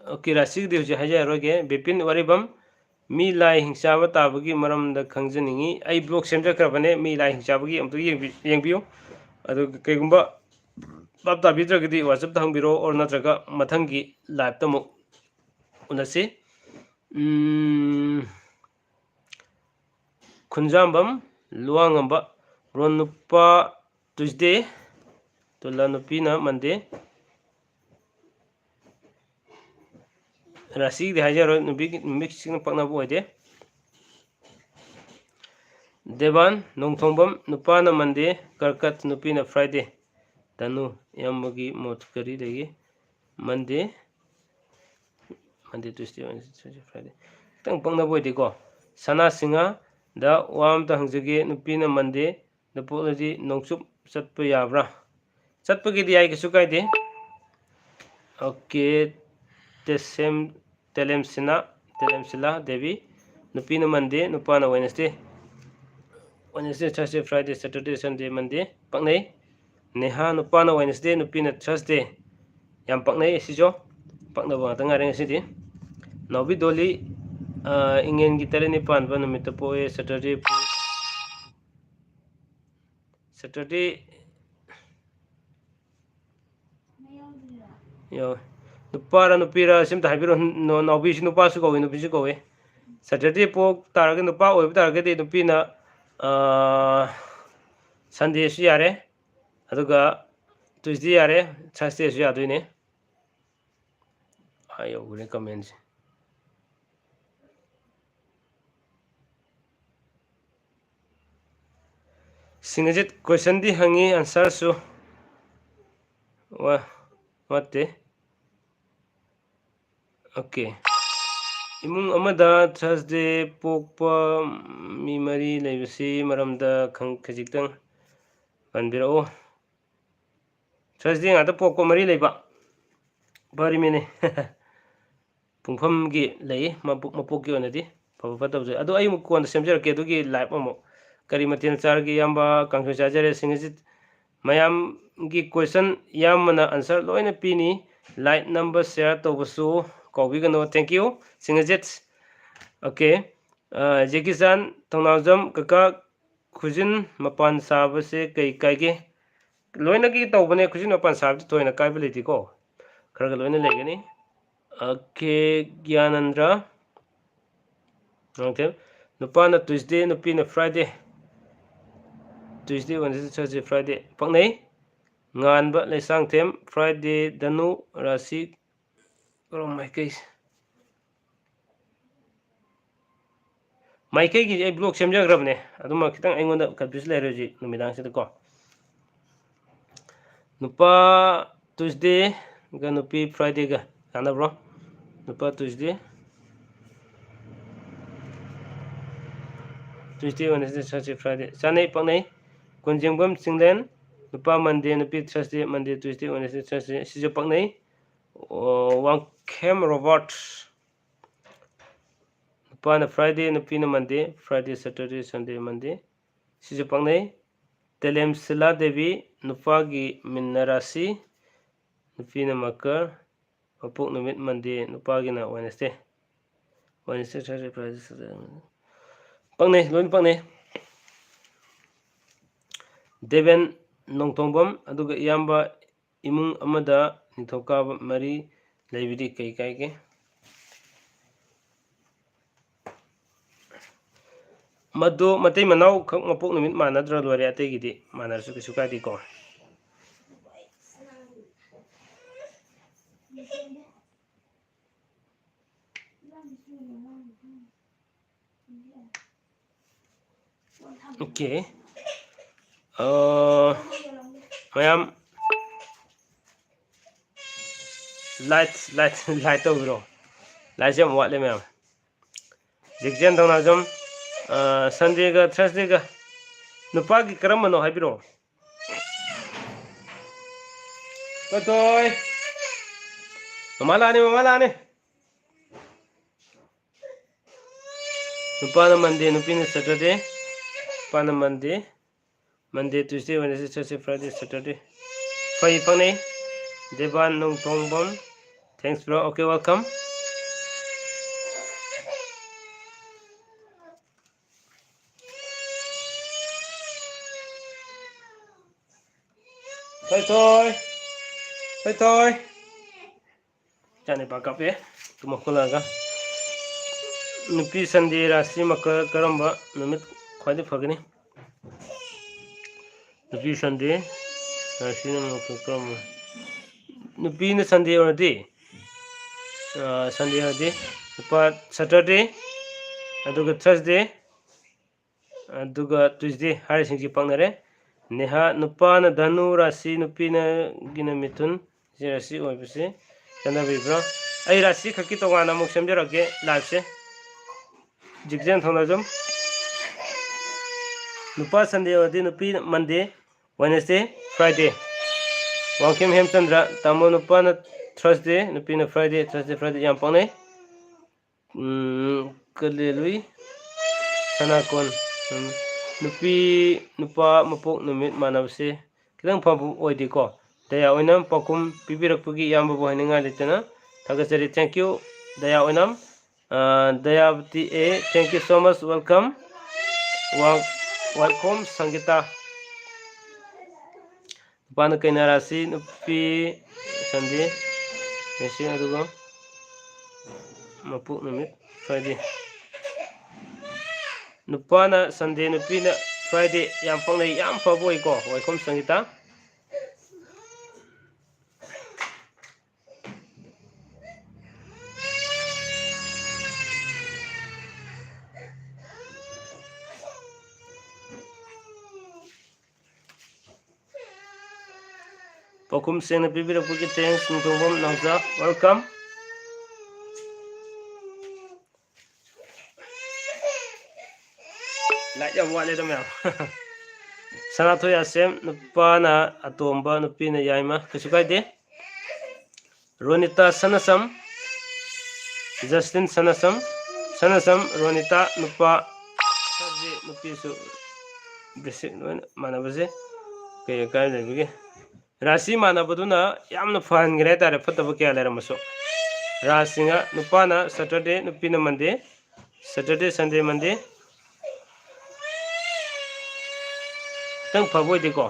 ꯑꯣꯀꯦ, ꯔꯥꯁꯤꯒꯤꯗꯤ ꯍꯧꯖꯤꯛ ꯍꯥꯏꯖꯔꯔꯣꯏꯒꯦ꯫ ꯕꯤꯄꯤꯟ ꯋꯥꯔꯤꯕꯝ, ꯃꯤ ꯂꯥꯏ ꯍꯤꯡꯆꯥꯕ ꯇꯥꯕꯒꯤ ꯃꯔꯝꯗ ꯈꯪꯖꯅꯤꯡꯉꯤ꯫ ꯑꯩ ꯕ꯭ꯂꯣꯛ ꯁꯦꯝꯖꯈ꯭ꯔꯕꯅꯦ, ꯃꯤ ꯂꯥꯏ ꯍꯤꯡꯆꯥꯕꯒꯤ ꯑꯃꯨꯛꯇ ꯌꯦꯡꯕꯤ-, ꯌꯦꯡꯕꯤꯌꯨ꯫ ꯑꯗꯨꯒ ꯀꯩꯒꯨꯝꯕ ꯚꯥꯞ ꯇꯥꯕꯤꯗ꯭ꯔꯒꯗꯤ WhatsApp-ꯇ ꯍꯪꯕꯤꯔꯛꯑꯣ, or ꯅꯠꯇ꯭ꯔꯒ ꯃꯊꯪꯒꯤ live-ꯇ ꯑꯃꯨꯛ ꯎꯅꯁꯤ꯫ ꯎꯝ, ꯈꯨꯟꯖꯥꯝꯕꯝ, ꯂꯨꯋꯥꯡꯉꯝꯕ, ꯔꯣꯟ ꯅꯨꯄꯥ Tuesday, ꯇꯨꯂꯥ ꯅꯨꯄꯤꯅ Monday꯫ ꯔꯥꯁꯤꯒꯤꯗꯤ ꯍꯥꯏꯖꯔꯣꯏ, ꯅꯨꯄꯤꯒꯤ, ꯅꯨꯃꯤꯠꯁꯤꯡꯅ ꯄꯛꯅꯕ ꯑꯣꯏꯗꯦ꯫ ꯗꯦꯕꯥꯟ, ꯅꯣꯡꯊꯣꯡꯕꯝ, ꯅꯨꯄꯥꯅ Monday, ꯀꯔꯀꯠ, ꯅꯨꯄꯤꯅ Friday꯫ ꯇꯅꯨ, ꯏꯌꯥꯝꯕꯒꯤ ꯃꯣꯠ ꯀꯔꯤ ꯂꯩꯒꯦ? Monday, Monday, Tuesday, Wednesday, Thursday, Friday꯫ ꯈꯤꯇꯪ ꯄꯛꯅꯕ ꯑꯣꯏꯗꯦꯀꯣ꯫ ꯁꯅꯥ ꯁꯤꯡꯍ, ꯗ ꯋꯥ ꯑꯝꯇ ꯍꯪꯖꯒꯦ, ꯅꯨꯄꯤꯅ Monday, ꯗ ꯄꯣꯛꯂꯗꯤ ꯅꯣꯡꯆꯨꯞ ꯆꯠꯄ ꯌꯥꯕ꯭ꯔꯥ? ꯆꯠꯄꯒꯤꯗꯤ ꯌꯥꯏ, ꯀꯩꯁꯨ ꯀꯥꯏꯗꯦ꯫ ꯑꯣꯀꯦ, ꯇꯦꯁꯦꯝ, ꯇꯦꯂꯦꯝꯁꯤꯅ, ꯇꯦꯂꯦꯝꯁꯤꯂꯥ ꯗꯦꯕꯤ, ꯅꯨꯄꯤꯅ Monday, ꯅꯨꯄꯥꯅ Wednesday꯫ Wednesday, Thursday, Friday, Saturday, Sunday, Monday ꯄꯛꯅꯩ꯫ ꯅꯦꯍꯥ, ꯅꯨꯄꯥꯅ Wednesday, ꯅꯨꯄꯤꯅ Thursday꯫ ꯌꯥꯝ ꯄꯛꯅꯩ ꯁꯤꯁꯨ꯫ ꯄꯛꯅꯕ ꯉꯥꯛꯇ ꯉꯥꯏꯔꯦ ꯉꯁꯤꯗꯤ꯫ ꯅꯥꯎꯕꯤ ꯗꯣꯂꯤ, ꯑ, ꯏꯉꯦꯟꯒꯤ ꯇꯔꯦꯠꯅꯤ ꯄꯥꯟꯕ ꯅꯨꯃꯤꯠꯇ ꯄꯣꯛꯑꯦ, Saturday ꯄꯣꯛ-, Saturday ꯌꯥꯎꯋꯦ꯫ ꯅꯨꯄꯥꯔ ꯅꯨꯄꯤꯔ ꯁꯤ ꯑꯝꯇ ꯍꯥꯏꯕꯤꯔꯛꯑꯣ꯫ ꯅ-, ꯅꯥꯎꯕꯤꯁꯤ ꯅꯨꯄꯥꯁꯨ ꯀꯧꯏ, ꯅꯨꯄꯤꯁꯨ ꯀꯧꯏ꯫ Saturday ꯄꯣꯛ ꯇꯥꯔꯒꯗꯤ, ꯅꯨꯄꯥ ꯑꯣꯏꯕ ꯇꯥꯔꯒꯗꯤ ꯅꯨꯄꯤꯅ, ꯑ, Sundayꯁꯨ ꯌꯥꯔꯦ꯫ ꯑꯗꯨꯒ Tuesday ꯌꯥꯔꯦ, Thursdayꯁꯨ ꯌꯥꯗꯣꯏꯅꯦ꯫ ꯑꯥ ꯌꯧꯈ꯭ꯔꯦ comment-ꯁꯦ꯫ ꯁꯤꯡꯍꯖꯤꯠ, question-ꯗꯤ ꯍꯪꯉꯤ, answer-ꯁꯨ ꯋꯥ-, ꯋꯥꯠꯇꯦ꯫ ꯑꯣꯀꯦ꯫ ꯏꯃꯨꯡ ꯑꯃꯗ Thursday ꯄꯣꯛꯄ ꯃꯤ ꯃꯔꯤ ꯂꯩꯕꯁꯤ ꯃꯔꯝꯗ ꯈꯪ-, ꯈꯖꯤꯛꯇꯪ ꯄꯟꯕꯤꯔꯛꯎ꯫ Thursday ꯉꯥꯛꯇ ꯄꯣꯛꯄ ꯃꯔꯤ ꯂꯩꯕ ꯄꯔꯤꯃꯤꯅꯤ꯫ ꯄꯨꯡꯐꯝꯒꯤ ꯂꯩ, ꯃꯄꯣꯛ-, ꯃꯄꯣꯛꯀꯤ ꯑꯣꯏꯅꯗꯤ ꯐꯕ ꯐꯠꯇꯕꯁꯦ꯫ ꯑꯗꯣ ꯑꯩ ꯑꯃꯨꯛ ꯀꯣꯟꯅ ꯁꯦꯝꯖꯔꯛꯀꯦ ꯑꯗꯨꯒꯤ live ꯑꯃꯨꯛ꯫ ꯀꯔꯤ ꯃꯊꯦꯜ ꯆꯥꯔꯒꯦ ꯏꯌꯥꯝꯕ? ꯀꯥꯡꯁꯣꯏ ꯆꯥꯖꯔꯦ꯫ ꯁꯤꯡꯍꯖꯤꯠ, ꯃꯌꯥꯝꯒꯤ question ꯏꯌꯥꯝꯕꯅ answer ꯂꯣꯏꯅ ꯄꯤꯅꯤ꯫ Like ꯅꯝꯕ, share ꯇꯧꯕꯁꯨ ꯀꯥꯎꯕꯤꯒꯅꯨ꯫ Thank you, ꯁꯤꯡꯍꯖꯤꯠ꯫ Okay꯫ ꯑ, ꯖꯦꯀꯤ ꯆꯥꯟ, ꯊꯧꯅꯥꯎꯖꯝ, ꯀꯀꯥ, ꯈꯨꯖꯤꯟ ꯃꯄꯥꯟ ꯁꯥꯕꯁꯦ ꯀꯩ ꯀꯥꯏꯒꯦ? ꯂꯣꯏꯅꯒꯤ ꯇꯧꯕꯅꯦ, ꯈꯨꯖꯤꯟ ꯃꯄꯥꯟ ꯁꯥꯕꯗꯤ ꯊꯣꯏꯅ ꯀꯥꯏꯕ ꯂꯩꯇꯦꯀꯣ, ꯈꯔ ꯈꯔ ꯂꯣꯏꯅ ꯂꯩꯒꯅꯤ꯫ Okay, ꯒ꯭ꯌꯥꯅꯟꯗ꯭ꯔ꯫ ꯉꯥꯡꯊꯦꯝ, ꯅꯨꯄꯥꯅ Tuesday, ꯅꯨꯄꯤꯅ Friday꯫ Tuesday, Wednesday, Thursday, Friday꯫ ꯄꯛꯅꯩ꯫ ꯉꯥꯟꯕ, ꯂꯩꯁꯥꯡꯊꯦꯝ, Friday꯫ ꯗꯅꯨ, ꯔꯥꯁꯤ, ꯀꯔꯣꯝ ꯃꯥꯏꯀꯩ? ꯃꯥꯏꯀꯩꯒꯤꯗꯤ ꯑꯩ vlog ꯁꯦꯝꯖꯈ꯭ꯔꯕꯅꯦ, ꯑꯗꯨꯃ ꯈꯤꯇꯪ ꯑꯩꯉꯣꯟꯗ confuse ꯂꯩꯔꯦ ꯍꯧꯖꯤꯛ ꯅꯨꯃꯤꯗꯥꯡꯁꯤꯗꯀꯣ꯫ ꯅꯨꯄꯥ Tuesday ꯒ ꯅꯨꯄꯤ Friday ꯒ ꯆꯥꯟꯅꯕ꯭ꯔꯣ? ꯅꯨꯄꯥ Tuesday, Tuesday, Wednesday, Thursday, Friday꯫ ꯆꯥꯅꯩ, ꯄꯛꯅꯩ꯫ ꯀꯨꯟꯖꯦꯡꯕꯝ ꯆꯤꯡꯂꯦꯟ, ꯅꯨꯄꯥ Monday, ꯅꯨꯄꯤ Thursday, Monday, Tuesday, Wednesday, Thursday꯫ ꯁꯤꯁꯨ ꯄꯛꯅꯩ꯫ ꯑꯣ, ꯋꯥꯡꯈꯦꯝ ꯔꯣꯕꯥꯔꯠ, ꯅꯨꯄꯥꯅ Friday, ꯅꯨꯄꯤꯅ Monday꯫ Friday, Saturday, Sunday, Monday꯫ ꯁꯤꯁꯨ ꯄꯛꯅꯩ꯫ ꯇꯦꯂꯦꯝ ꯁꯤꯂꯥ ꯗꯦꯕꯤ, ꯅꯨꯄꯥꯒꯤ ꯃꯤꯟꯅ ꯔꯥꯁꯤ, ꯅꯨꯄꯤꯅ ꯃꯀꯔ, ꯃꯄꯣꯛ ꯅꯨꯃꯤꯠ Monday, ꯅꯨꯄꯥꯒꯤꯅ Wednesday꯫ Wednesday, Thursday, Friday, Saturday, Monday꯫ ꯄꯛꯅꯩ, ꯂꯣꯏꯅ ꯄꯛꯅꯩ꯫ ꯗꯦꯕꯦꯟ ꯅꯣꯡꯊꯣꯡꯕꯝ, ꯑꯗꯨꯒ ꯏꯌꯥꯝꯕ, ꯏꯃꯨꯡ ꯑꯃꯗ ꯅꯤꯡꯊꯧꯀꯥꯕ ꯃꯔꯤ ꯂꯩꯕꯗꯤ ꯀꯩ ꯀꯥꯏꯒꯦ? ꯃꯗꯨ ꯃꯇꯩ ꯃꯅꯥꯎ ꯈꯛ ꯃꯄꯣꯛ ꯅꯨꯃꯤꯠ ꯃꯥꯟꯅꯗ꯭ꯔ ꯂꯣꯏꯔꯦ, ꯑꯇꯩꯒꯤꯗꯤ ꯃꯥꯟꯅꯔꯁꯨ ꯀꯩꯁꯨ ꯀꯥꯏꯗꯦꯀꯣ꯫ Okay꯫ ꯑ, ꯃꯌꯥꯝ like, like, like ꯇꯧꯕꯤꯔꯣ꯫ Like ꯁꯦ ꯌꯥꯝ ꯋꯥꯠꯂꯦ ꯃꯌꯥꯝ꯫ ꯖꯦꯛꯖꯦꯟ ꯊꯧꯅꯥꯖꯝ, ꯑ, Sunday ꯒ Thursday ꯒ ꯅꯨꯄꯥꯒꯤ ꯀꯔꯝꯕꯅꯣ ꯍꯥꯏꯕꯤꯔꯛꯑꯣ꯫ ꯀꯇꯣꯏ꯫ ꯃꯃꯥ ꯂꯥꯛꯑꯅꯤ, ꯃꯃꯥ ꯂꯥꯛꯑꯅꯤ꯫ ꯅꯨꯄꯥꯅ Monday, ꯅꯨꯄꯤꯅ Saturday꯫ ꯅꯨꯄꯥꯅ Monday, Monday, Tuesday, Wednesday, Thursday, Friday, Saturday꯫ ꯐꯩ, ꯄꯛꯅꯩ꯫ ꯗꯦꯕꯥꯟ ꯅꯣꯡꯊꯣꯡꯕꯝ, thanks bro, okay, welcome꯫ ꯊꯣꯏꯊꯣꯏ, ꯊꯣꯏꯊꯣꯏ꯫ ꯏꯆꯥꯅꯤꯄꯥ ꯀꯞꯄꯦ, ꯇꯨꯝ ꯍꯧꯒꯠꯂꯛꯑꯒ꯫ ꯅꯨꯄꯤ Sunday ꯔꯥꯁꯤ ꯃꯀꯔ ꯀꯔꯝꯕ ꯅꯨꯃꯤꯠ ꯈ꯭ꯋꯥꯏꯗꯒꯤ ꯐꯒꯅꯤ? ꯅꯨꯄꯤ Sunday ꯔꯥꯁꯤꯅ ꯃꯀꯔ ꯀꯔꯝꯕ? ꯅꯨꯄꯤꯅ Sunday ꯑꯣꯏꯔꯗꯤ, ꯑ, Sunday ꯑꯣꯏꯔꯗꯤ ꯅꯨꯄꯥ Saturday, ꯑꯗꯨꯒ Thursday, ꯑꯗꯨꯒ Tuesday ꯍꯥꯏꯔꯤꯁꯤꯡꯁꯤ ꯄꯛꯅꯔꯦ꯫ ꯅꯦꯍꯥ, ꯅꯨꯄꯥꯅ ꯙꯅꯨ ꯔꯥꯁꯤ, ꯅꯨꯄꯤꯅꯒꯤꯅ ꯃꯤꯊꯨꯟ, ꯁꯤ ꯔꯥꯁꯤ ꯑꯣꯏꯕꯁꯤ ꯆꯠꯅꯕꯤꯕ꯭ꯔꯥ? ꯑꯩ ꯔꯥꯁꯤ ꯈꯛꯀꯤ ꯇꯣꯉꯥꯟꯅ ꯑꯃꯨꯛ ꯁꯦꯝꯖꯔꯛꯀꯦ live ꯁꯦ꯫ ꯖꯤꯛꯖꯦꯟ ꯊꯧꯅꯖꯝ꯫ ꯅꯨꯄꯥ Sunday ꯑꯣꯏꯔꯗꯤ ꯅꯨꯄꯤ Monday, Wednesday, Friday꯫ ꯋꯥꯡꯈꯦꯝ ꯍꯦꯝꯆꯟꯗ꯭ꯔ, ꯇꯥꯃꯣ ꯅꯨꯄꯥꯅ Thursday, ꯅꯨꯄꯤꯅ Friday, Thursday, Friday ꯌꯥꯝ ꯄꯛꯅꯩ꯫ ꯎꯝ, ꯀꯂꯦꯂꯨꯏ ꯁꯅꯥꯀꯣꯟ, ꯎꯝ, ꯅꯨꯄꯤ ꯅꯨꯄꯥ ꯃꯄꯣꯛ ꯅꯨꯃꯤꯠ ꯃꯥꯟꯅꯕꯁꯦ ꯈꯤꯇꯪ ꯐꯕ ꯑꯣꯏꯗꯦꯀꯣ꯫ ꯗꯌꯥ ꯑꯣꯏꯅꯝ ꯄꯥꯎꯈꯨꯝ ꯄꯤꯕꯤꯔꯛꯄꯒꯤ ꯏꯌꯥꯝꯕꯕꯨ ꯍꯥꯏꯅꯤꯡꯉꯥꯏ ꯂꯩꯇꯅ ꯊꯥꯒꯠꯆꯔꯤ꯫ Thank you, ꯗꯌꯥ ꯑꯣꯏꯅꯝ꯫ ꯑ, ꯗꯌꯥꯕꯇꯤ A, thank you so much, welcome꯫ ꯋꯥ-, ꯋꯥꯏꯈꯣꯝ ꯁꯪꯒꯤꯇꯥ꯫ ꯅꯨꯄꯥꯅ ꯀꯩꯅꯥ ꯔꯥꯁꯤ, ꯅꯨꯄꯤ Sunday, ꯃꯦꯁꯤ, ꯑꯗꯨꯒ ꯃꯄꯣꯛ ꯅꯨꯃꯤꯠ Friday꯫ ꯅꯨꯄꯥꯅ Sunday, ꯅꯨꯄꯤꯅ Friday꯫ ꯌꯥꯝ ꯄꯛꯅꯩ, ꯌꯥꯝ ꯐꯕ ꯑꯣꯏꯀꯣ, ꯋꯥꯏꯈꯣꯝ ꯁꯪꯒꯤꯇꯥ꯫ ꯄꯥꯎꯈꯨꯝ ꯁꯦꯡꯅ ꯄꯤꯕꯤꯔꯛꯄꯒꯤ thanks, ꯅꯤꯡꯊꯧꯕꯝ ꯅꯥꯎꯆꯥ, welcome꯫ Light ꯌꯥꯝ ꯋꯥꯠꯂꯦꯗ ꯃꯌꯥꯝ꯫ ꯁꯅꯥꯊꯣꯏ ꯑꯁꯦꯝ, ꯅꯨꯄꯥꯅ ꯑꯇꯣꯝꯕ, ꯅꯨꯄꯤꯅ ꯌꯥꯏꯃ, ꯀꯩꯁꯨ ꯀꯥꯏꯗꯦ꯫ ꯔꯣꯅꯤꯇꯥ ꯁꯅꯥꯁꯝ, ꯖꯁꯇꯤꯟ ꯁꯅꯥꯁꯝ, ꯁꯅꯥꯁꯝ, ꯔꯣꯅꯤꯇꯥ, ꯅꯨꯄꯥ, ꯁꯕꯖꯤ, ꯅꯨꯄꯤꯁꯨ ꯕꯦꯁꯤꯛ ꯂꯣꯏꯅ ꯃꯥꯟꯅꯕꯁꯦ ꯀꯩ ꯀꯥꯏ ꯂꯩꯕꯒꯦ? ꯔꯥꯁꯤ ꯃꯥꯟꯅꯕꯗꯨꯅ ꯌꯥꯝꯅ ꯐꯍꯟꯈ꯭ꯔꯦ ꯍꯥꯏꯇꯥꯔꯦ, ꯐꯠꯇꯕ ꯀꯌꯥ ꯂꯩꯔꯝꯃꯁꯨ꯫ ꯔꯥꯁꯤꯅ, ꯅꯨꯄꯥꯅ ꯁꯇꯔꯗꯦ, ꯅꯨꯄꯤꯅ ꯃꯟꯗꯦ, ꯁꯇꯔꯗꯦ, ꯁꯟꯗꯦ, ꯃꯟꯗꯦ꯫ ꯈꯤꯇꯪ ꯐꯕ ꯑꯣꯏꯗꯦꯀꯣ꯫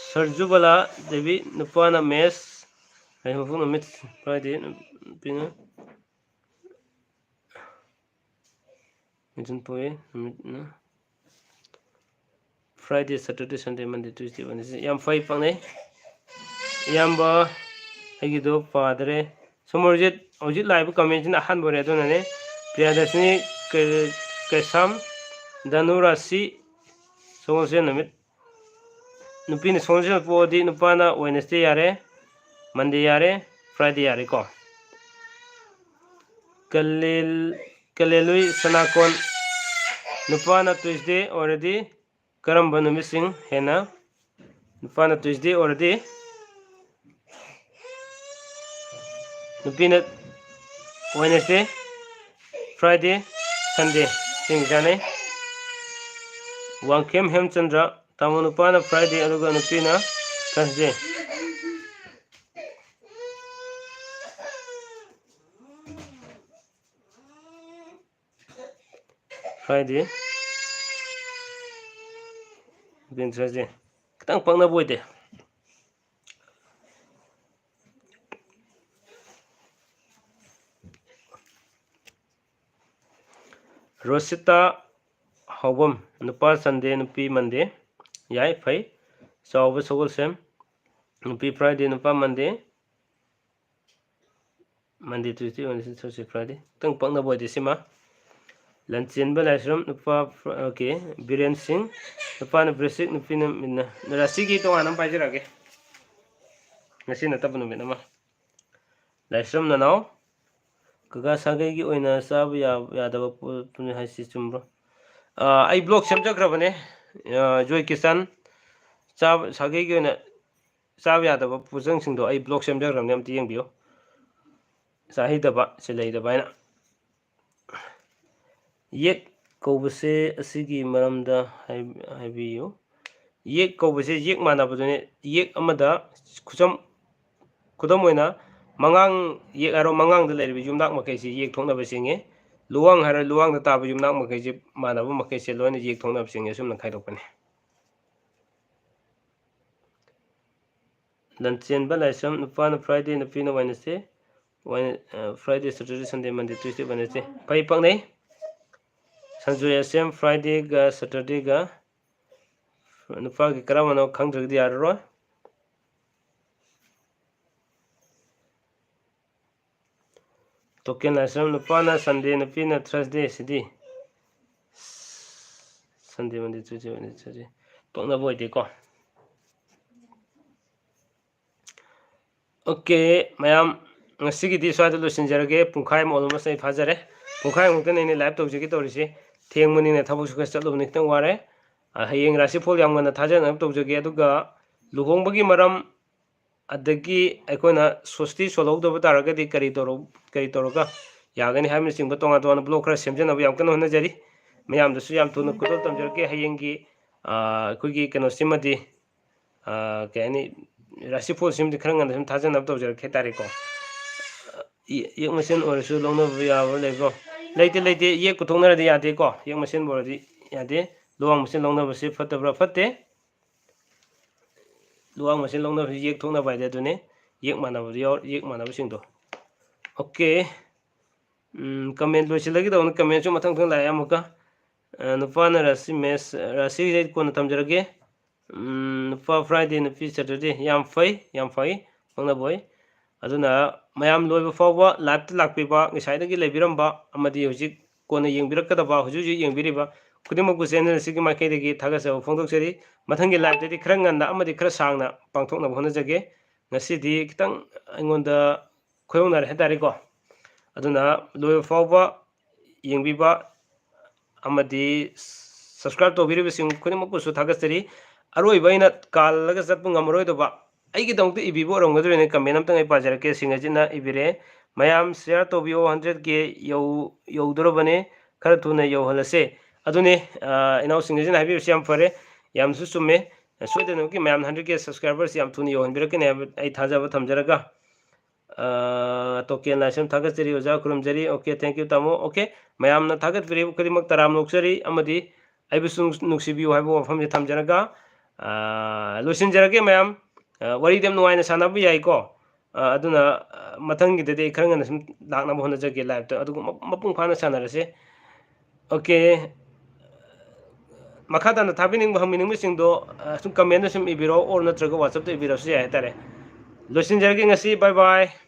ꯁꯔꯖꯨꯕꯂꯥ ꯗꯦꯕꯤ, ꯅꯨꯄꯥꯅ ꯃꯦꯁ, ꯍꯌꯦꯡ ꯃꯄꯣꯛ ꯅꯨꯃꯤꯠ, ꯐ꯭ꯔꯥꯏꯗꯦ, ꯅꯨꯄꯤꯅ ꯃꯤꯊꯨꯟ ꯄꯣꯛꯏ, ꯅꯨꯃꯤꯠꯅ ꯐ꯭ꯔꯥꯏꯗꯦ, ꯁꯇꯔꯗꯦ, ꯁꯟꯗꯦ, ꯃꯟꯗꯦ, ꯇ꯭ꯌꯨꯁꯗꯦ, ꯋꯦꯅꯁꯗꯦ꯫ ꯌꯥꯝ ꯐꯩ, ꯄꯥꯛꯅꯩ꯫ ꯏꯌꯥꯝꯕ, ꯑꯩꯒꯤꯗꯣ ꯄꯥꯗ꯭ꯔꯦ꯫ ꯁꯣꯃꯣꯔꯖꯤꯠ, ꯍꯧꯖꯤꯛ ꯂꯥꯛꯏꯕ ꯀꯃꯦꯟꯁꯤꯅ ꯑꯍꯥꯟꯕ ꯑꯣꯏꯔꯦ, ꯑꯗꯨꯅꯅꯦ꯫ ꯄ꯭ꯔꯤꯌꯥꯗꯔꯁꯤꯅꯤ, ꯀꯦ-, ꯀꯦꯁꯥꯝ, ꯙꯅꯨ ꯔꯥꯁꯤ, ꯁꯒꯣꯜꯁꯦꯟ ꯅꯨꯃꯤꯠ꯫ ꯅꯨꯄꯤꯅ ꯁꯒꯣꯜꯁꯦꯟ ꯄꯣꯛꯑꯗꯤ ꯅꯨꯄꯥꯅ ꯋꯦꯅꯁꯗꯦ ꯌꯥꯔꯦ, ꯃꯟꯗꯦ ꯌꯥꯔꯦ, ꯐ꯭ꯔꯥꯏꯗꯦ ꯌꯥꯔꯦꯀꯣ꯫ ꯀꯂꯦꯜ-, ꯀꯂꯦꯜꯂꯨꯏ ꯁꯅꯥꯀꯣꯟ, ꯅꯨꯄꯥꯅ ꯇ꯭ꯌꯨꯁꯗꯦ ꯑꯣꯏꯔꯗꯤ ꯀꯔꯝꯕ ꯅꯨꯃꯤꯠꯁꯤꯡ ꯍꯦꯟꯅ? ꯅꯨꯄꯥꯅ ꯇ꯭ꯌꯨꯁꯗꯦ ꯑꯣꯏꯔꯗꯤ ꯅꯨꯄꯤꯅ ꯋꯦꯅꯁꯗꯦ, ꯐ꯭ꯔꯥꯏꯗꯦ, ꯁꯟꯗꯦ ꯁꯤꯡ ꯆꯥꯅꯩ꯫ ꯋꯥꯡꯈꯦꯝ ꯍꯦꯝꯆꯟꯗ꯭ꯔ, ꯇꯥꯃꯣ ꯅꯨꯄꯥꯅ ꯐ꯭ꯔꯥꯏꯗꯦ ꯑꯗꯨꯒ ꯅꯨꯄꯤꯅ ꯊꯔꯁꯗꯦ꯫ ꯐ꯭ꯔꯥꯏꯗꯦ, ꯅꯨꯄꯤꯅ ꯊꯔꯁꯗꯦ꯫ ꯈꯤꯇꯪ ꯄꯛꯅꯕ ꯑꯣꯏꯗꯦ꯫ ꯔꯣꯁꯤꯇꯥ ꯍꯥꯎꯕꯝ, ꯅꯨꯄꯥ ꯁꯟꯗꯦ, ꯅꯨꯄꯤ ꯃꯟꯗꯦ꯫ ꯌꯥꯏ, ꯐꯩ꯫ ꯆꯥꯎꯕ ꯁꯒꯣꯜꯁꯦꯝ, ꯅꯨꯄꯤ ꯐ꯭ꯔꯥꯏꯗꯦ, ꯅꯨꯄꯥ ꯃꯟꯗꯦ꯫ ꯃꯟꯗꯦ, ꯇ꯭ꯌꯨꯁꯗꯦ, ꯋꯦꯅꯁꯗꯦ, ꯊꯔꯁꯗꯦ, ꯐ꯭ꯔꯥꯏꯗꯦ꯫ ꯈꯤꯇꯪ ꯄꯛꯅꯕ ꯑꯣꯏꯗꯦ ꯁꯤꯃ꯫ ꯂꯟꯆꯦꯟꯕ ꯂꯥꯏꯁ꯭ꯔꯝ, ꯅꯨꯄꯥ, ꯑꯣꯀꯦ, ꯕꯤꯔꯦꯟ ꯁꯤꯡ, ꯅꯨꯄꯥꯅ ꯕ꯭ꯔꯦꯁꯤꯛ, ꯅꯨꯄꯤꯅ ꯃꯤꯠꯅ꯫ ꯔꯥꯁꯤꯒꯤ ꯇꯣꯉꯥꯟꯅ ꯑꯃ ꯄꯥꯏꯖꯔꯛꯑꯒꯦ꯫ ꯉꯁꯤ ꯅꯠꯇꯕ ꯅꯨꯃꯤꯠ ꯑꯃ꯫ ꯂꯥꯏꯁ꯭ꯔꯝ ꯅꯅꯥꯎ, ꯀꯀꯥ ꯁꯥꯒꯩꯒꯤ ꯑꯣꯏꯅ ꯆꯥꯕ ꯌꯥ-, ꯌꯥꯗꯕ ꯄꯣꯠ ꯄꯨꯅꯤ ꯍꯥꯏꯁꯤ ꯆꯨꯝꯕ꯭ꯔꯣ? ꯑꯥ, ꯑꯩ ꯕ꯭ꯂꯣꯛ ꯁꯦꯝꯖꯈ꯭ꯔꯕꯅꯦ꯫ ꯑꯥ, ꯖꯣꯏ ꯀꯤꯁꯟ, ꯆꯥꯕ, ꯁꯥꯒꯩꯒꯤ ꯑꯣꯏꯅ ꯆꯥꯕ ꯌꯥꯗꯕ ꯄꯣꯠꯆꯪꯁꯤꯡꯗꯣ ꯑꯩ ꯕ꯭ꯂꯣꯛ ꯁꯦꯝꯖꯈ꯭ꯔꯕꯅꯦ, ꯑꯝꯇ ꯌꯦꯡꯕꯤꯌꯨ꯫ ꯆꯥꯍꯩꯗꯕ, ꯁꯤꯜꯍꯩꯗꯕ ꯍꯥꯏꯅ꯫ ꯌꯦꯛ ꯀꯧꯕꯁꯦ ꯑꯁꯤꯒꯤ ꯃꯔꯝꯗ ꯍꯥꯏ-, ꯍꯥꯏꯕꯤꯌꯨ꯫ ꯌꯦꯛ ꯀꯧꯕꯁꯦ ꯌꯦꯛ ꯃꯥꯟꯅꯕꯗꯨꯅꯦ꯫ ꯌꯦꯛ ꯑꯃꯗ ꯈꯨꯆꯝ, ꯈꯨꯗꯝ ꯑꯣꯏꯅ ꯃꯉꯥꯡ ꯌꯦꯛ ꯍꯥꯏꯔꯣ, ꯃꯉꯥꯡꯗ ꯂꯩꯔꯤꯕ ꯌꯨꯝꯅꯥꯛ ꯃꯈꯩꯁꯤ ꯌꯦꯛ ꯊꯣꯛꯅꯕ ꯆꯤꯡꯉꯤ꯫ ꯂꯨꯋꯥꯡ ꯍꯥꯏꯔꯣ, ꯂꯨꯋꯥꯡꯗ ꯇꯥꯕ ꯌꯨꯝꯅꯥꯛ ꯃꯈꯩꯁꯤ ꯃꯥꯟꯅꯕ ꯃꯈꯩꯁꯦ ꯂꯣꯏꯅ ꯌꯦꯛ ꯊꯣꯛꯅꯕ ꯆꯤꯡꯉꯤ꯫ ꯑꯁꯨꯝꯅ ꯈꯥꯏꯗꯣꯛꯄꯅꯤ꯫ ꯂꯟꯆꯦꯟꯕ ꯂꯥꯏꯁ꯭ꯔꯝ, ꯅꯨꯄꯥꯅ Friday, ꯅꯨꯄꯤꯅ Wednesday, Wed-, ꯑ, Friday, Saturday, Sunday, Monday, Tuesday, Wednesday꯫ ꯐꯩ, ꯄꯛꯅꯩ꯫ ꯁꯟꯖꯣꯏ ꯑꯁꯦꯝ, Fridayꯒ Saturdayꯒ꯫ ꯅꯨꯄꯥꯒꯤ ꯀꯔꯝꯕꯅꯣ ꯈꯪꯗ꯭ꯔꯒꯗꯤ ꯌꯥꯔꯔꯣꯏ꯫ ꯇꯣꯀꯦꯟ ꯂꯥꯏꯁ꯭ꯔꯝ, ꯅꯨꯄꯥꯅ Sunday, ꯅꯨꯄꯤꯅ Thursday꯫ ꯁꯤꯗꯤ Sunday, Monday, Tuesday, Wednesday, Thursday꯫ ꯄꯛꯅꯕ ꯑꯣꯏꯗꯦꯀꯣ꯫ ꯑꯣꯀꯦ, ꯃꯌꯥꯝ, ꯉꯁꯤꯒꯤꯗꯤ ꯁ꯭ꯋꯥꯏꯗ ꯂꯣꯏꯁꯤꯟꯖꯔꯒꯦ꯫ ꯄꯨꯡꯈꯥꯏ ꯑꯃ almost ꯑꯩ ꯐꯥꯖꯔꯦ꯫ ꯄꯨꯡꯈꯥꯏꯃꯨꯛꯇꯅꯦ ꯑꯩꯅ live ꯇꯧꯖꯒꯦ ꯇꯧꯔꯤꯁꯦ꯫ ꯊꯦꯡꯕꯅꯤꯅ ꯊꯕꯛꯁꯨ ꯈꯔ ꯆꯠꯂꯨꯕꯅꯤ, ꯈꯤꯇꯪ ꯋꯥꯔꯦ꯫ ꯑ, ꯍꯌꯦꯡ ꯔꯥꯁꯤꯐꯣꯜ ꯌꯥꯝ ꯉꯟꯅ ꯊꯥꯖꯅꯕ ꯇꯧꯖꯒꯦ꯫ ꯑꯗꯨꯒ ꯂꯨꯍꯣꯡꯕꯒꯤ ꯃꯔꯝ, ꯑꯗꯒꯤ ꯑꯩꯈꯣꯏꯅ ꯁ꯭ꯋꯁꯇꯤ ꯁꯣꯜꯍꯧꯗꯕ ꯇꯥꯔꯒꯗꯤ ꯀꯔꯤ ꯇꯧꯔ-, ꯀꯔꯤ ꯇꯧꯔꯒ ꯌꯥꯒꯅꯤ ꯍꯥꯏꯕꯅꯆꯤꯡꯕ ꯇꯣꯉꯥꯟ ꯇꯣꯉꯥꯟꯕ blog ꯈꯔ ꯁꯦꯝꯖꯅꯕ ꯌꯥꯝ ꯀꯟꯅ ꯍꯣꯠꯅꯖꯔꯤ꯫ ꯃꯌꯥꯝꯗꯁꯨ ꯌꯥꯝ ꯊꯨꯅ ꯈꯨꯗꯣꯜ ꯇꯝꯖꯔꯛꯀꯦ꯫ ꯍꯌꯦꯡꯒꯤ, ꯑ, ꯑꯩꯈꯣꯏꯒꯤ ꯀꯩꯅꯣꯁꯤꯃꯗꯤ, ꯑ, ꯀꯩ ꯍꯥꯏꯅꯤ, ꯔꯥꯁꯤꯐꯣꯜꯁꯤꯃꯗꯤ ꯈꯔ ꯉꯟꯅ ꯁꯨꯝ ꯊꯥꯖꯅꯕ ꯇꯧꯖꯔꯛꯀꯦ ꯍꯥꯏꯇꯥꯔꯦꯀꯣ꯫ ꯌꯦ-, ꯌꯦꯛ ꯃꯁꯦꯟ ꯑꯣꯏꯔꯁꯨ ꯂꯧꯅꯕ ꯌꯥꯕ ꯂꯩꯕ꯭ꯔꯣ? ꯂꯩꯇꯦ, ꯂꯩꯇꯦ꯫ ꯌꯦꯛ ꯄꯨꯊꯣꯛꯅꯔꯗꯤ ꯌꯥꯗꯦꯀꯣ꯫ ꯌꯦꯛ ꯃꯁꯦꯟꯕꯨ ꯑꯣꯏꯔꯗꯤ ꯌꯥꯗꯦ꯫ ꯂꯨꯋꯥꯡ ꯃꯁꯦꯟ ꯂꯧꯅꯕꯁꯤ ꯐꯠꯇꯕ꯭ꯔꯥ? ꯐꯠꯇꯦ꯫ ꯂꯨꯋꯥꯡ ꯃꯁꯦꯟ ꯂꯧꯅꯕꯁꯤ ꯌꯦꯛ ꯊꯣꯛꯅꯕ ꯍꯥꯏꯗꯤ ꯑꯗꯨꯅꯤ꯫ ꯌꯦꯛ ꯃꯥꯟꯅꯕꯗꯨ ꯌꯥꯎ-, ꯌꯦꯛ ꯃꯥꯟꯅꯕꯁꯤꯡꯗꯣ꯫ ꯑꯣꯀꯦ꯫ ꯎꯝ, comment ꯂꯣꯏꯁꯤꯜꯂꯒꯦ ꯇꯧꯕꯅꯤ꯫ Commentꯁꯨ ꯃꯊꯪ ꯃꯊꯪ ꯂꯥꯛꯑꯦ ꯑꯃꯨꯛꯀ꯫ ꯑ, ꯅꯨꯄꯥꯅ ꯔꯥꯁꯤ ꯃꯦꯁ, ꯔꯥꯁꯤꯁꯦ ꯑꯩ ꯀꯣꯟꯅ ꯊꯝꯖꯔꯒꯦ꯫ ꯎꯝ, ꯅꯨꯄꯥ Friday, ꯅꯨꯄꯤ Saturday꯫ ꯌꯥꯝ ꯐꯩ, ꯌꯥꯝ ꯐꯩ꯫ ꯄꯛꯅꯕ ꯑꯣꯏ꯫ ꯑꯗꯨꯅ ꯃꯌꯥꯝ ꯂꯣꯏꯕ ꯐꯥꯎꯕ liveꯇ ꯂꯥꯛꯄꯤꯕ, ꯉꯁꯥꯏꯗꯒꯤ ꯂꯩꯕꯤꯔꯝꯕ ꯑꯃꯗꯤ ꯍꯧꯖꯤꯛ ꯀꯣꯟꯅ ꯌꯦꯡꯕꯤꯔꯛꯀꯗꯕ, ꯍꯧꯖꯤꯛ ꯍꯧꯖꯤꯛ ꯌꯦꯡꯕꯤꯔꯤꯕ ꯈꯨꯗꯤꯡꯃꯛꯄꯨ channel ꯑꯁꯤꯒꯤ ꯃꯥꯏꯀꯩꯗꯒꯤ ꯊꯥꯒꯠꯆꯕ ꯐꯣꯡꯗꯣꯛꯆꯔꯤ꯫ ꯃꯊꯪꯒꯤ liveꯇꯗꯤ ꯈꯔ ꯉꯟꯅ ꯑꯃꯗꯤ ꯈꯔ ꯁꯥꯡꯅ ꯄꯥꯡꯊꯣꯛꯅꯕ ꯍꯣꯠꯅꯖꯒꯦ꯫ ꯉꯁꯤꯗꯤ ꯈꯤꯇꯪ ꯑꯩꯉꯣꯟꯗ ꯈꯨꯌꯧꯅꯔꯦ ꯍꯥꯏꯇꯥꯔꯦꯀꯣ꯫ ꯑꯗꯨꯅ ꯂꯣꯏꯕ ꯐꯥꯎꯕ ꯌꯦꯡꯕꯤꯕ ꯑꯃꯗꯤ subscribe ꯇꯧꯕꯤꯔꯤꯕꯁꯤꯡ ꯈꯨꯗꯤꯡꯃꯛꯄꯨꯁꯨ ꯊꯥꯒꯠꯆꯔꯤ꯫ ꯑꯔꯣꯏꯕ ꯑꯩꯅ ꯀꯥꯜꯂꯒ ꯆꯠꯄ ꯉꯝꯃꯔꯣꯏꯗꯧꯕ, ꯑꯩꯒꯤꯗꯃꯛꯇ ꯏꯕꯤꯕ ꯑꯣꯏꯔꯝꯒꯗ꯭ꯔꯅ comment ꯑꯝꯇꯪ ꯑꯩ ꯄꯥꯖꯔꯛꯀꯦ꯫ ꯁꯤꯡꯒꯖꯤꯠꯅ ꯏꯕꯤꯔꯦ, "ꯃꯌꯥꯝ share ꯇꯧꯕꯤꯌꯣ, hundred K ꯌꯧ-, ꯌꯧꯗꯣꯔꯕꯅꯦ꯫ ꯈꯔ ꯊꯨꯅ ꯌꯧꯍꯜꯂꯁꯦ꯫ ꯑꯗꯨꯅꯦ, ꯑ, ꯏꯅꯥꯎꯁꯤꯡꯁꯤꯅ ꯍꯥꯏꯕꯤꯕꯁꯤ ꯌꯥꯝ ꯐꯔꯦ, ꯌꯥꯝꯅꯁꯨ ꯆꯨꯝꯃꯦ꯫ ꯁꯣꯏꯗꯅꯃꯛꯀꯤ ꯃꯌꯥꯝꯅ hundred K subscribers ꯌꯥꯝ ꯊꯨꯅ ꯌꯧꯍꯟꯕꯤꯔꯛꯀꯅꯤ ꯍꯥꯏꯕ ꯑꯩ ꯊꯥꯖꯕ ꯊꯝꯖꯔꯒ, ꯑ, ꯇꯣꯀꯦꯟ ꯂꯥꯏꯁ꯭ꯔꯝ ꯊꯥꯒꯠꯆꯔꯤ ꯑꯣꯖꯥ, ꯈꯨꯔꯨꯝꯖꯔꯤ꯫ Okay, thank you ꯇꯥꯃꯣ꯫ Okay, ꯃꯌꯥꯝꯅ ꯊꯥꯒꯠꯄꯤꯔꯤꯕ ꯈꯨꯗꯤꯡꯃꯛ ꯇꯔꯥꯝꯅ ꯑꯣꯛꯆꯔꯤ ꯑꯃꯗꯤ ꯑꯩꯕꯨꯁꯨ ꯅꯨꯡ-, ꯅꯨꯡꯁꯤꯕꯤꯌꯨ ꯍꯥꯏꯕ ꯋꯥꯐꯝꯁꯦ ꯊꯝꯖꯔꯒ, ꯑ, ꯂꯣꯏꯁꯤꯟꯖꯔꯒꯦ ꯃꯌꯥꯝ꯫ ꯑ, ꯋꯥꯔꯤꯗꯤ ꯌꯥꯝ ꯅꯨꯡꯉꯥꯏꯅ ꯁꯥꯟꯅꯕ ꯌꯥꯏꯀꯣ꯫ ꯑ, ꯑꯗꯨꯅ, ꯑ, ꯃꯊꯪꯒꯤꯗꯗꯤ ꯑꯩ ꯈꯔ ꯉꯟꯅ ꯁꯨꯝ ꯂꯥꯛꯅꯕ ꯍꯣꯠꯅꯖꯒꯦ liveꯇ, ꯑꯗꯨꯒ ꯃ-, ꯃꯄꯨꯡ ꯐꯥꯅ ꯁꯥꯟꯅꯔꯁꯦ꯫ Okay, ꯃꯈꯥ ꯇꯥꯅ ꯊꯥꯕꯤꯅꯤꯡꯕ, ꯍꯪꯕꯤꯅꯤꯡꯕꯁꯤꯡꯗꯣ, ꯑ, ꯁꯨꯝ commentꯇ ꯁꯨꯝ ꯏꯕꯤꯔꯣ, or ꯅꯠꯇ꯭ꯔꯒ WhatsAppꯇ ꯏꯕꯤꯔꯁꯨ ꯌꯥꯏ ꯍꯥꯏꯇꯥꯔꯦ꯫ ꯂꯣꯏꯁꯤꯟꯖꯔꯒꯦ ꯉꯁꯤ, bye bye꯫